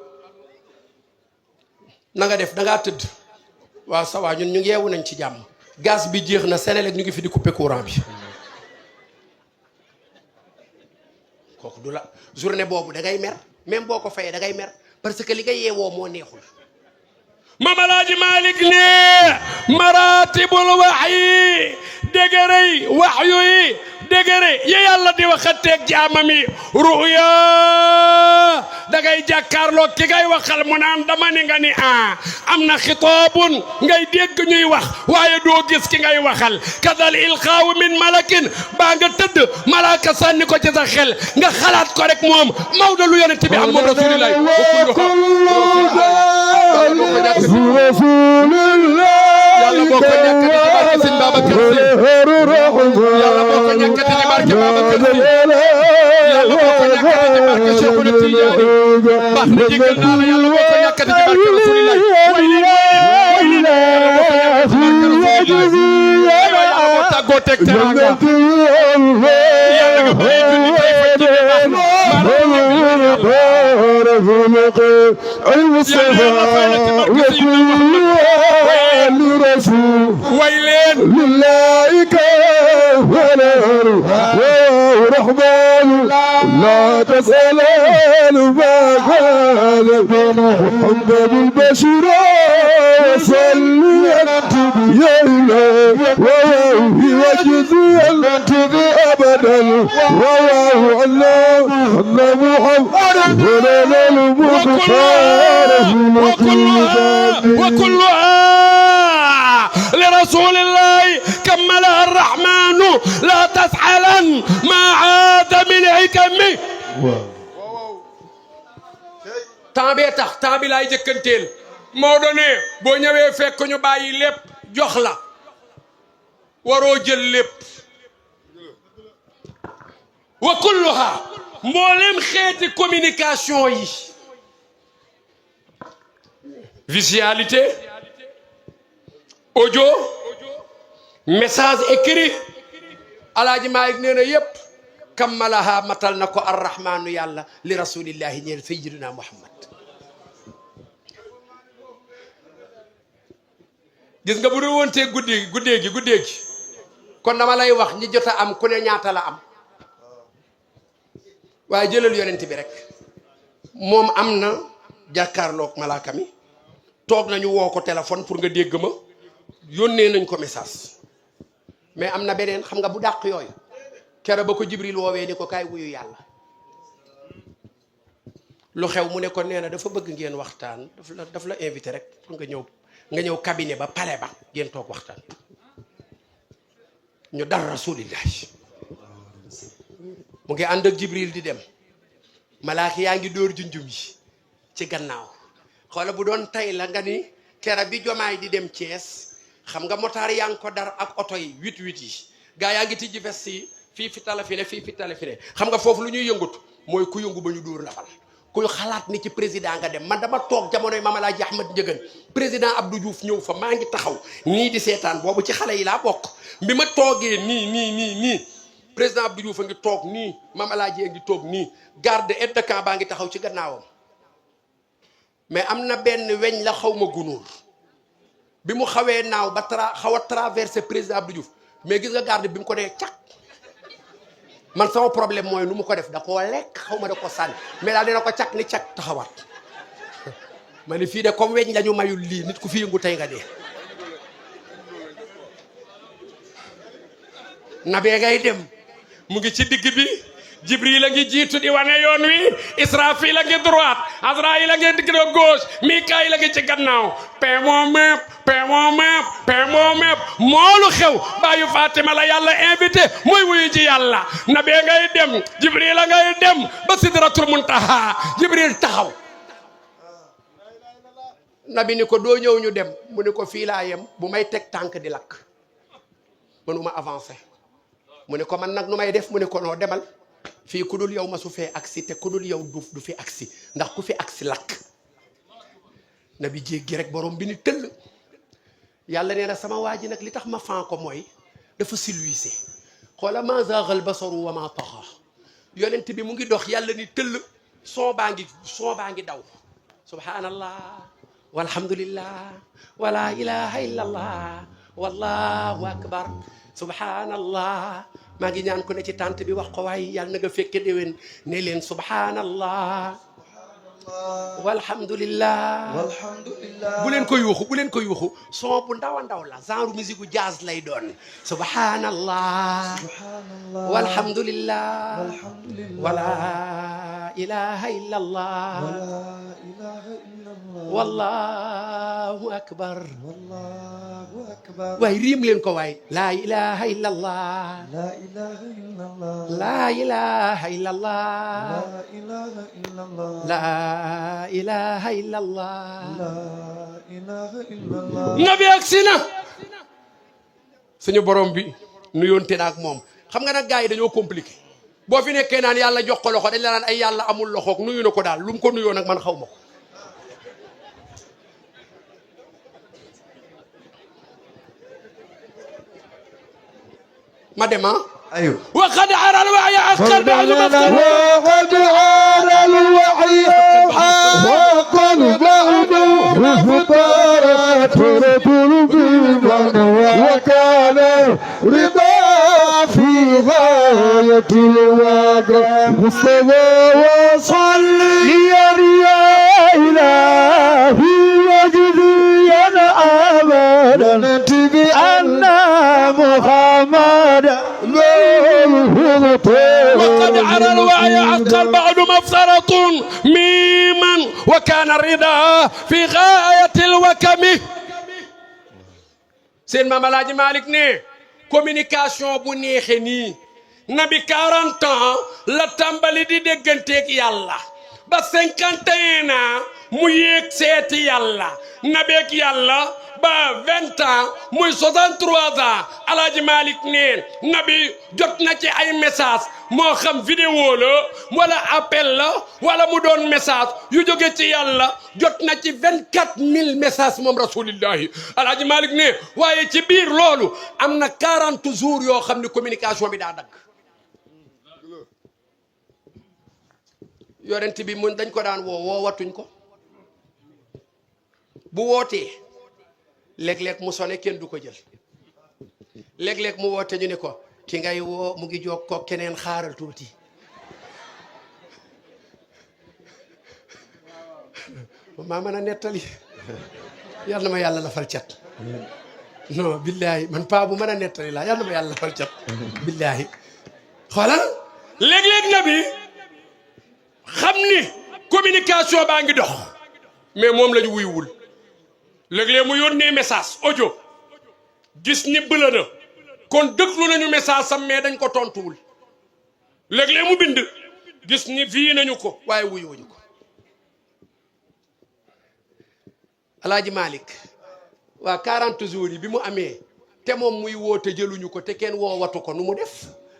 na nga def da ngaa tëdd waaw ça va ñun ñu ngi yeewu nañ ci jàmm gaz bi jeex na Senelec ñu ngi fi di couper courant bi kooku du la journée boobu da ngay mer même boo ko fayee da ngay mer parce que li nga yeewoo moo neexul Maam Alaaji Malick ne maratibul wahyi dégërëy waxyu yi dégëre yi yàlla di waxateeg jaamam yi ruya da ngay jàkkaarloo ki ngay waxal mu naan dama ni nga ni am na xitaabun ngay dégg ñuy wax waaye doo gis ki ngay waxal kadal ilqaawu min malakin baa nga tëdd malaaka sànni ko ci sa xel nga xalaat ko rek moom Maodo lu yonent bi am moom rasulillahi yàlla boo ko ñàkkati ci barke sëñ Babacar Si yàlla boo ko ñàkkati ci barke Babacar Si yàlla boo ko ñàkkati ci barke Cheikhul Tidiane baax na jégal naa la yàlla boo ko ñàkkati ci barke Rasulillah way leen yàlla boo ko ñàkkati ci barke Rasulillah yàlla boo tàggoo teg teranga yàlla nga fay julli tey fa ci baax na ويلين لله كفر ورحمن لا تسألان ما كان محمد البشر وصلي يا إله ووهي وجزي أبدا رواه الله أن محمد ولنا المختار وكلها لرسول الله كملها الرحمن لا تسألن ما عاد من حكمه temps bee tax temps bi laay jëkkanteel moo doone boo ñëwee fekk ñu bàyyi lépp jox la waroo jël lépp wa kulluha mboolem xeeti communication yi visualité audio message écrit alaaji Maalik nee na yépp kammalaha matal na ko arrahmaanu yàlla li rasulillahi ñeel sayyidina Muhammad gis nga bu dul woon tee guddee gi kon dama lay wax ñi jot a am ku ne ñaata la am waaye jëlal yonent bi rek moom am na jàkkaarloog malaaka mi toog nañu woo ko téléphone pour nga dégg ma yónnee nañ ko message mais am na beneen xam nga bu dàq yooyu kere ba ko Jibril woowee ni ko kaay wuyu yàlla lu xew mu ne ko nee na dafa bëgg ngeen waxtaan daf la invité rek pour nga ñëw cabinet ba palais ba ngeen toog waxtaan ñu dar rasulillahi mu ngi ànd ak Jibril di dem malaaka yaa ngi dóor junjum yi ci gannaaw xoola bu doon tay la nga ni kera bi Jomaay di dem Thiès xam nga motaar yaa ngi ko dar ak oto yi 8-8 yi gaa yaa ngi tijji veste yi fii fi talafine xam nga foofu lu ñuy yëngut mooy ku yëngu ba ñu dóor la fal kuy xalaat ni ci président nga dem man dama toog jamonoy Mame Alhaji Ahmed Ndiéguène président Abdou Diouf ñëw fa maa ngi taxaw nii di seetaan boobu ci xale yi laa bokk bi ma toogee nii président Abdou Diouf a ngi toog nii Mame Alhaji a ngi toog nii garde aide de camp baa ngi taxaw ci gannaawam mais am na benn weñ la xaw ma gunóor bi mu xawee naaw ba xaw a traversé président Abdou Diouf mais gis nga garde bi mu ko dee cak man sama problème mooy nu mu ko def da koo lekk xaw ma da ko sànni mais daal dina ko cak ni cak taxawaat ma ni fii de comme weñ la ñu mayul lii nit ku fi yëngu tey nga dee nabee ngay dem mu ngi ci digg bi Jibril a ngi jiitu di wane yoon wi Israfil a ngi droite Azraïl a ngi digg gauche Mikaayil a ngi ci gannaaw moo mépp moolu xew baayu Fatima la yàlla invité mooy wuyu ji yàlla nabee ngay dem Jibril a ngay dem ba sidratul muntaha Jibril taxaw nabi ni ko doo ñëw ñu dem mu ni ko fii laa yem bu may teg tànk di lakk mënuma avancé mu ne ko man nag nu may def mu ne ko noo demal fii ku dul yow ma su fee agsi te ku dul yow du fi agsi ndax ku fi agsi lakk nabi jéggi rek borom bi ni tëll yàlla nee na sama waa ji nag li tax ma fan ko mooy dafa silwiise xoola ma zaagal basaru wa ma taxa yonent bi mu ngi dox yàlla ni tëll son baa ngi daw subhanallah walhamdulillah wala ilaha illallah wallahu akbar subhanallah maa ngi ñaan ko ne ci tànt bi wax ko waaye yàlla na nga fekke déwén ne leen subhanallah walhamdulillah bu leen ko yuuxu son bu ndaw a ndaw la genre musique gu jazz lay doon subhanallah walhamdulillah wala ilaha illallah wallahu akbar waay riim leen ko waay la ilaha illallah la ilaha illallah la ilaha illallah nabi agsi na suñu borom bi nuyoonte na ak moom xam nga nag gars yi dañoo compliqué boo fi nekkee naan yàlla jox ko loxo dañ la naan ay yàlla amul loxoog nuyu na ko daal lu mu ko nuyoo nag man xaw ma ko ma dem أيوه وقد عرى الوعي عسكر بعد وقد عرى الوعي وقد بعد مفترات رجل بالمن وكان رضا في غاية الواقع مستوى وصلي يا إلهي وجدي أنا أبدا بأن محمد وقد عرى الوعي عسكر بعد مفترة ميما وكان الرضا في غاية الوكم seen Maam Alaaji Malick ne communication bu neexee nii nabi 40 ans la tàmbali di dégganteeg yàlla ba 51 ans mu yéeg seeti yàlla nabeeg yàlla ba 20 ans muy 63 ans Alaaji Malick ne nabi jot na ci ay message moo xam vidéo la wala appel la wala mu doon message yu jóge ci yàlla jot na ci 24000 messages moom rasulillahi Alaaji Malick ne waaye ci biir loolu am na 40 jours yoo xam ne communication bi daa dagg yorent bi mun dañ ko daan woowatuñ ko bu wootee léeg-léeg mu sone kenn du ko jël léeg-léeg mu woote ñu ne ko ki ngay woo mu ngi jóg ko keneen xaaral tuuti maa mën a nettali yal na ma yàlla lafal cat non billahi man paa bu mën a nettali laa yal na ma yàlla lafal cat billahi xoolal léeg-léeg na bi xam ni communication baa ngi dox mais moom la ñu wuyuwul léeg-léeg mu yónnee message audio gis ni bëla na kon déglu nañu message sam mais dañ ko tontuwul léeg-léeg mu bind gis ni fii nañu ko waaye wuyuwuñu ko Alaaji Malick waa 40 jours yi bi mu amee te moom muy woote jëluñu ko te kenn woowatu ko nu mu def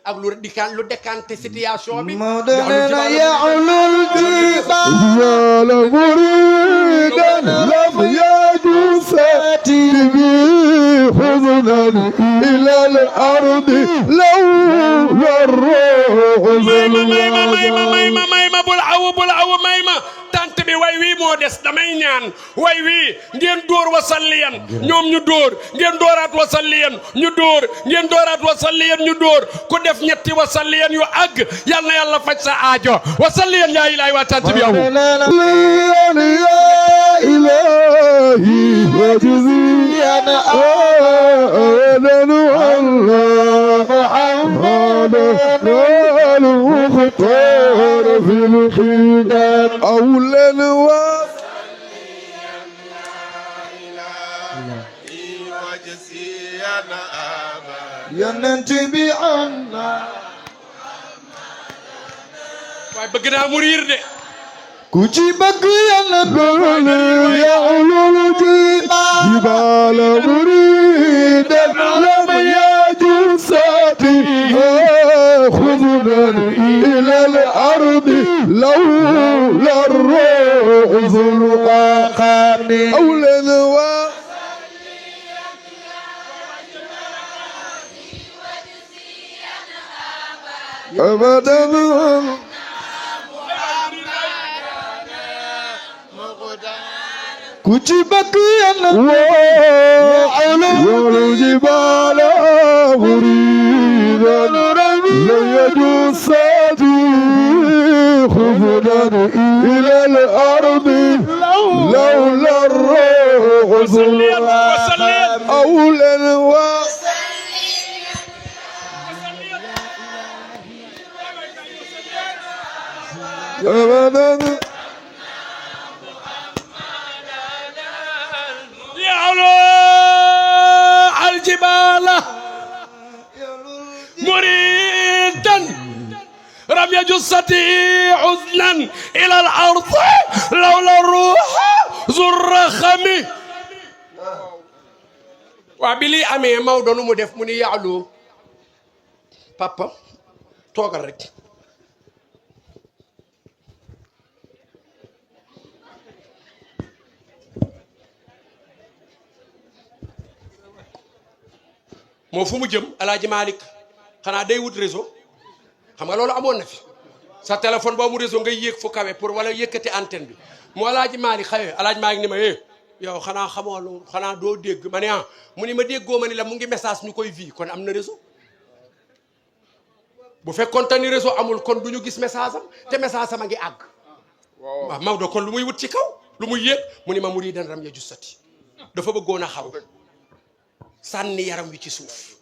ak lu décanté situation bi مدننا يعلو الجبال مريدا لم يجوز به حزنا إلى الأرض لولا الروح mayma bul awu mayma tant bi way wi moo des damay ñaan way wi ngeen dóor wasalliyan ñoom ñu dóor ngeen dóoraat wasalliyan ñu dóor ngeen dóoraat wasalliyan ñu dóor ku def ñetti wasalliyan yu àgg yal na yàlla faj sa aajo wasalliyan yaa ilaahi waa tant bi awu إلهي وجزينا آدم الله محمد المختار في الخدام أولا ينتبه عنا waaye bëgg naa mu riir de ku ci bëgg Yàlla doole ya'lul jibaal muridan lam yajusati khudran ila al-ard lawla ar-ruh zulqani awlan wa abadan ku ci bëgg Yàlla wa'lul jibaala muridan lam yajusati khudran ila al-ard lawla ar-ruh zulqani awlan wa abadan يعلو الجبال مريدا رمي جثتي حزنا الى الارض لولا الروح ذو الرخم وبلي امي مودو نمو ديف موني يعلو بابا توغال رك moo fu mu jëm Alaaji Malick xanaa day wut réseau xam nga loolu amoon na fi sa téléphone boo mu réseau ngay yéeg fu kawe pour wala yëkkati antenne bi moo Alaaji Malick xëy Alaaji Malick ni ma yow xanaa xamoo loolu xanaa doo dégg ma ne mu ni ma déggoo ma ni la mu ngi message ñu koy vie kon am na réseau bu fekkoon te ni réseau amul kon du ñu gis message am te message am a ngi àgg waaw Maodo kon lu muy wut ci kaw lu muy yéeg mu ni ma muri dan ram ya jussati dafa bëggoon a xaw sànni yaram wi ci suuf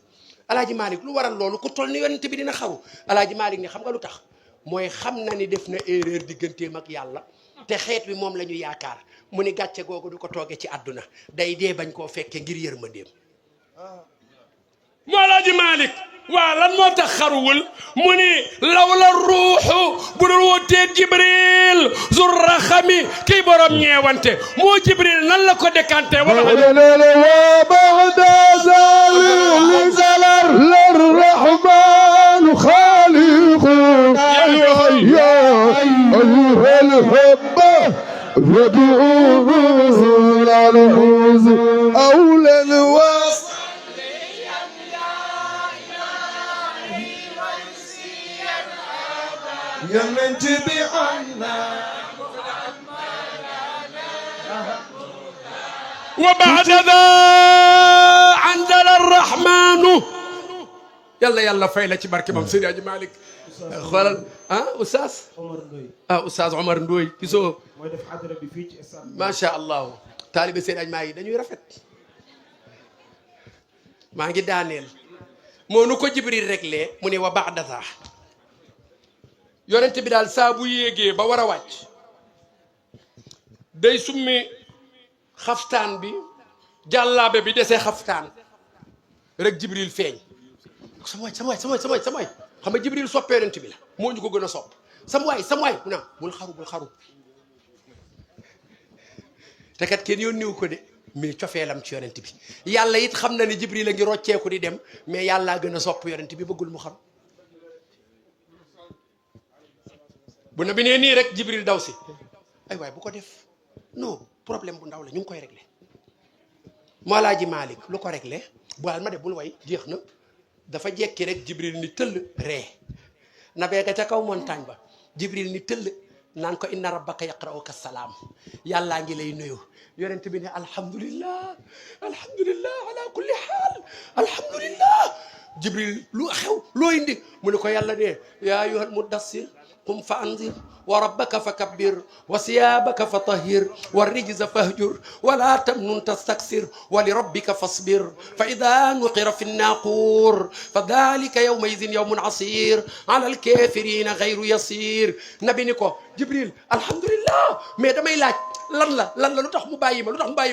Alaaji Malick lu waral loolu ku toll ni yonent bi dina xaru Alaaji Malick ni xam nga lu tax mooy xam na ni def na erreur digganteem ak yàlla te xeet wi moom la ñu yaakaar mu ni gàcce googu du ko tooge ci àdduna day dee bañ koo fekke ngir yërmandeem moo Alaaji Malick waa lan moo tax xaruwul mu ni lawla ruuxu bu dul wootee Jibril zur raxami kii borom ñeewante moo Jibril nan la ko décanté wala وبعد ذلك الرحمن خالق يا أيها الحب ودعوه للعوز أولى الوصل يا من تبعنا وبعد ذا أنزل الرحمن يلا يلا فايلة ci barke Mam Seydi Hadji Malick xoolal Oustaz Oustaz Omar Ndoye gisoo mooy def xadara bi fii ci stade macha allah taalibe Seydi Hadji Malick dañuy rafet maa ngi daaneel moo nu ko Jibril réglé mu ne wa ba'da ذا yonent bi daal saa bu yéegee ba war a wàcc day summi xaftaan bi jàllaabe bi desee xaftaan rek Jibril feeñ sama waay xam nga Jibril soppee yonent bi la moo ñu ko gën a sopp sama waay mu naam bul xaru te kat kenn yónniwu ko de mais cofeelam ci yonent bi yàlla it xam na ne Jibril a ngi rocceeku di dem mais yàllaa gën a sopp yonent bi bëggul mu xaru bu na bi nee nii rek Jibril daw si ay waay bu ko def non problème bu ndaw la ñu ngi koy réglé Mawlaaji Malick lu ko réglé baal ma de bul way jeex na dafa jekki rek Jibril ni tëll ree na beega ca kaw montagne ba Jibril ni tëll naan ko inna rabbaka yaqra'uka salaam yàllaa ngi lay nuyu yonent bi ne alhamdulillah ala kulli haal alhamdulillah Jibril lu xew loo indi mu ne ko yàlla ne yaa ayyuhal muddassir قم فأنذر وربك فكبر وثيابك فطهر والرجز فاهجر ولا تمنن تستكثر ولربك فاصبر فإذا نقر في الناقور فذلك يومئذ يوم عسير على الكافرين غير يسير نبي نيكو جبريل الحمد لله mais damay laaj lan la lu tax mu bàyyi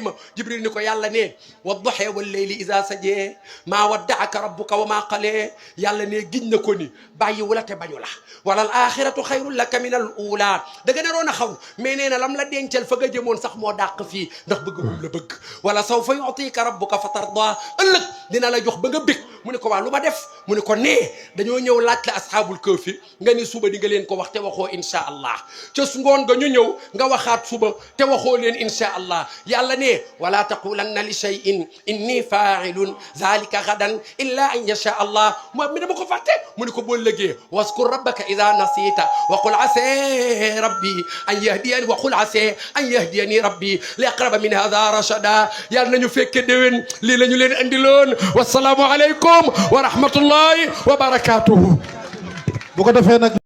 ma Jibril ni ko yàlla ne wadduha wal layli iza saje maa wadda'aka rabbuka wa maa qalee yàlla ne giñ na ko ni bàyyi wala te bañu la wala al axiratu xayrun laka min al ula da nga naroon a xaw mais nee na lam la dencal fa nga jëmoon sax moo dàq fii ndax bëgg moom la bëgg wala sawfa yu'tika rabbuka fa tarda ëllëg dina la jox ba nga bëgg mu ne ko waa lu ma def mu ne ko nee dañoo ñëw laaj la asxaabul kahfi nga ni suba di nga leen ko wax te waxoo insha allah ca ngoon nga ñu ñëw nga waxaat suba te waxoo leen insha allah yàlla ne wala taqulanna li shay'in inni fa'ilun zalika gadan illa an yasha allah moom mi dama ko fàtte mu ne ko boo lëgee waskur rabbaka idha nasita wa qul asa rabbi an yahdiyani wa qul asa an yahdiyani rabbi li aqraba min hadha rashada yàlla nañu fekke déwén lii la ñu leen andiloon wasalaamu aleykum wa rahmatullahi wa barakatuhu bu ko defee nag